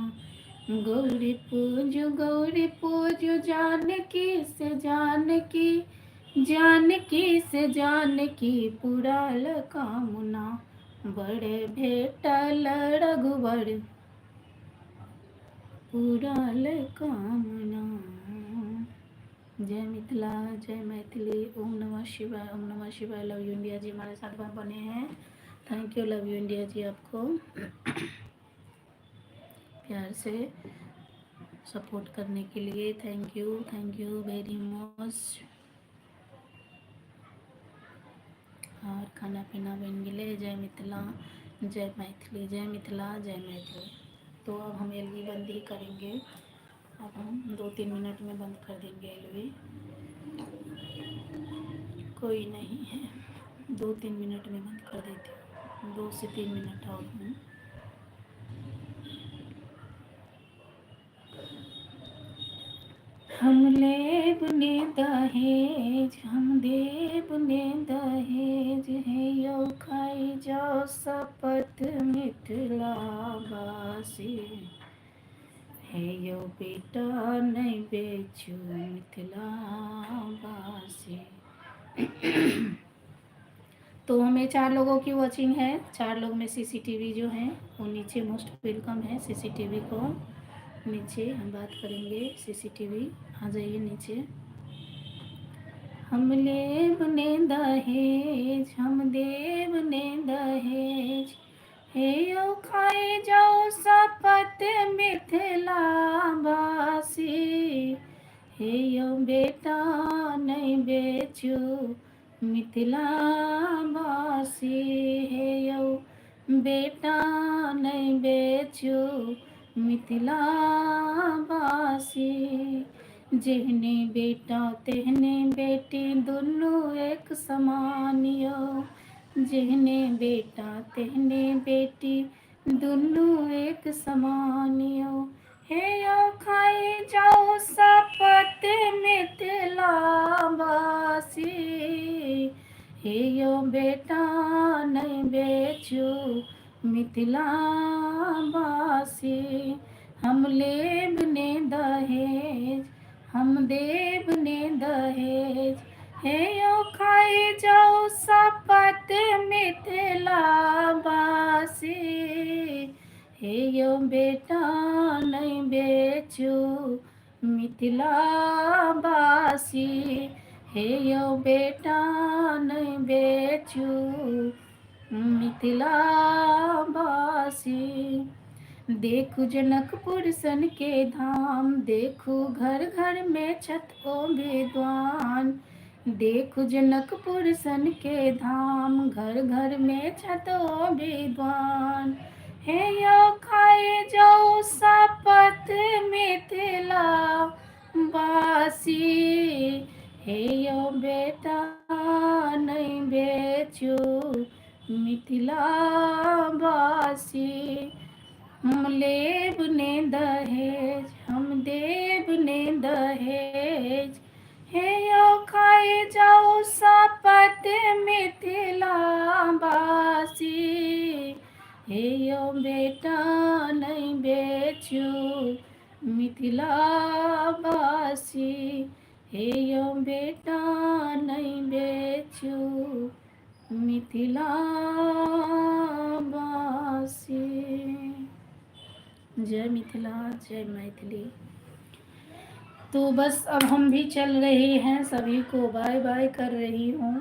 गौरी पूज जानकी से जानकी, जानकी से जानकी पुरल कामना। बर भेटल रघुबर पुरल कामना। जय मिथिला, जय मैथिली। ओम नमः शिवाय, ओम नमः शिवाय। लव you India जी हमारे साथ बने हैं। Thank you love you India ji, आपको प्यार से सपोर्ट करने के लिए thank you very much. और खाना पीना बन गए। जय मिथिला, जय मैथिली, जय मिथिला, जय मैथिली। तो अब हम एलवी बंद ही करेंगे। अब हम 2-3 मिनट में बंद कर देंगे एलवी। कोई नहीं है, 2-3 मिनट में बंद कर देती हूँ। 2 से 3 मिनट और हूँ। हम लेब ने दहेज, हम देब ने दहेज, हे यौ खाइ जाओ शपथ मिथिला वासी। हे यौ बेटा नहीं बेचू मिथिला वासी। तो हमें 4 लोगों की वॉचिंग है। 4 लोग में सीसीटीवी जो है वो नीचे मोस्ट welcome है। सीसीटीवी को नीचे हम बात करेंगे। सीसीटीवी आ जाइए नीचे। हम लेब ने दहेज, हम देव ने दहेज, हे यौ खाए जाओ शपथ मिथिला वासी। हे यौ बेटा नहीं बेचू मिथिला वासी। हे यौ बेटा नहीं बेचू मिथिला वासी। जेहने बेटा तेहने बेटी दुनू एक समान यौ। जेहने बेटा तेहने बेटी दुनू एक समान यौ। हे यौ खाइ जाओ शपथ मिथिला वासी। हे यौ बेटा नहीं बेचू मिथिला वासी। हम लेब ने दहेज, हम देब ने दहेज, हे यौ खाइ जाउ शपथ मिथिला बासी, हे यौ बेटा नहि बेचू मिथिला बासी, हे यौ बेटा नहि बेचू मिथिला बासी। देखू जनकपुर सन के धाम, देखू घर घर में छथि ओ विद्वान। देखू जनकपुर सन के धाम, घर घर में छथि ओ विद्वान। हे यौ खाइ जाउ शपथ मिथिला बासी, हे यौ बेटा नहि बेचू मिथिला बासी। हम लेब ने दहेज, हम देब ने दहेज, हे यौ खाइ जाउ शपथ मिथिला बासी, हे यौ बेटा नहि बेचू मिथिला बासी, हे यौ बेटा नहि बेचू मिथिला बासी। जय मिथिला, जय मैथिली। तो बस अब हम भी चल रहे हैं, सभी को बाय बाय कर रही हूँ,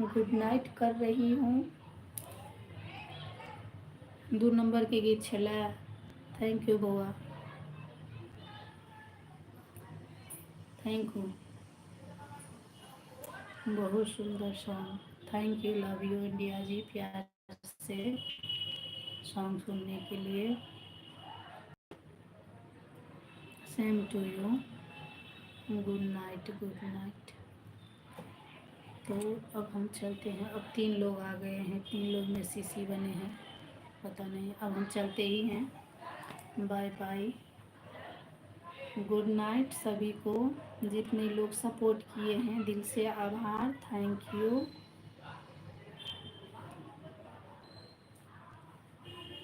गुड नाइट कर रही हूँ। 2 नंबर के गीत छलै। Thank you बौआ, thank you, बहुत सुंदर song, thank you, love you India ji, प्यार से सॉन्ग सुनने के लिए। Same to you, good night, good night. तो अब हम चलते हैं, अब 3 लोग आ गए हैं, 3 लोग में सीसी बने हैं, पता नहीं, अब हम चलते ही हैं। बाय बाय, गुड नाइट सभी को, जितने लोग सपोर्ट किए हैं दिल से आभार, thank you.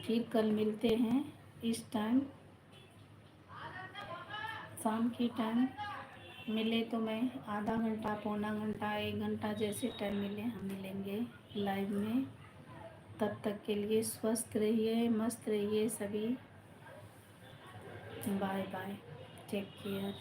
फिर कल मिलते हैं इस टाइम, शाम की टाइम मिले तो मैं आधा घंटा, पौना घंटा, 1 घंटा जैसे टाइम मिले हम मिलेंगे लाइव में। तब तक के लिए स्वस्थ रहिए, मस्त रहिए सभी। Bye bye, take care.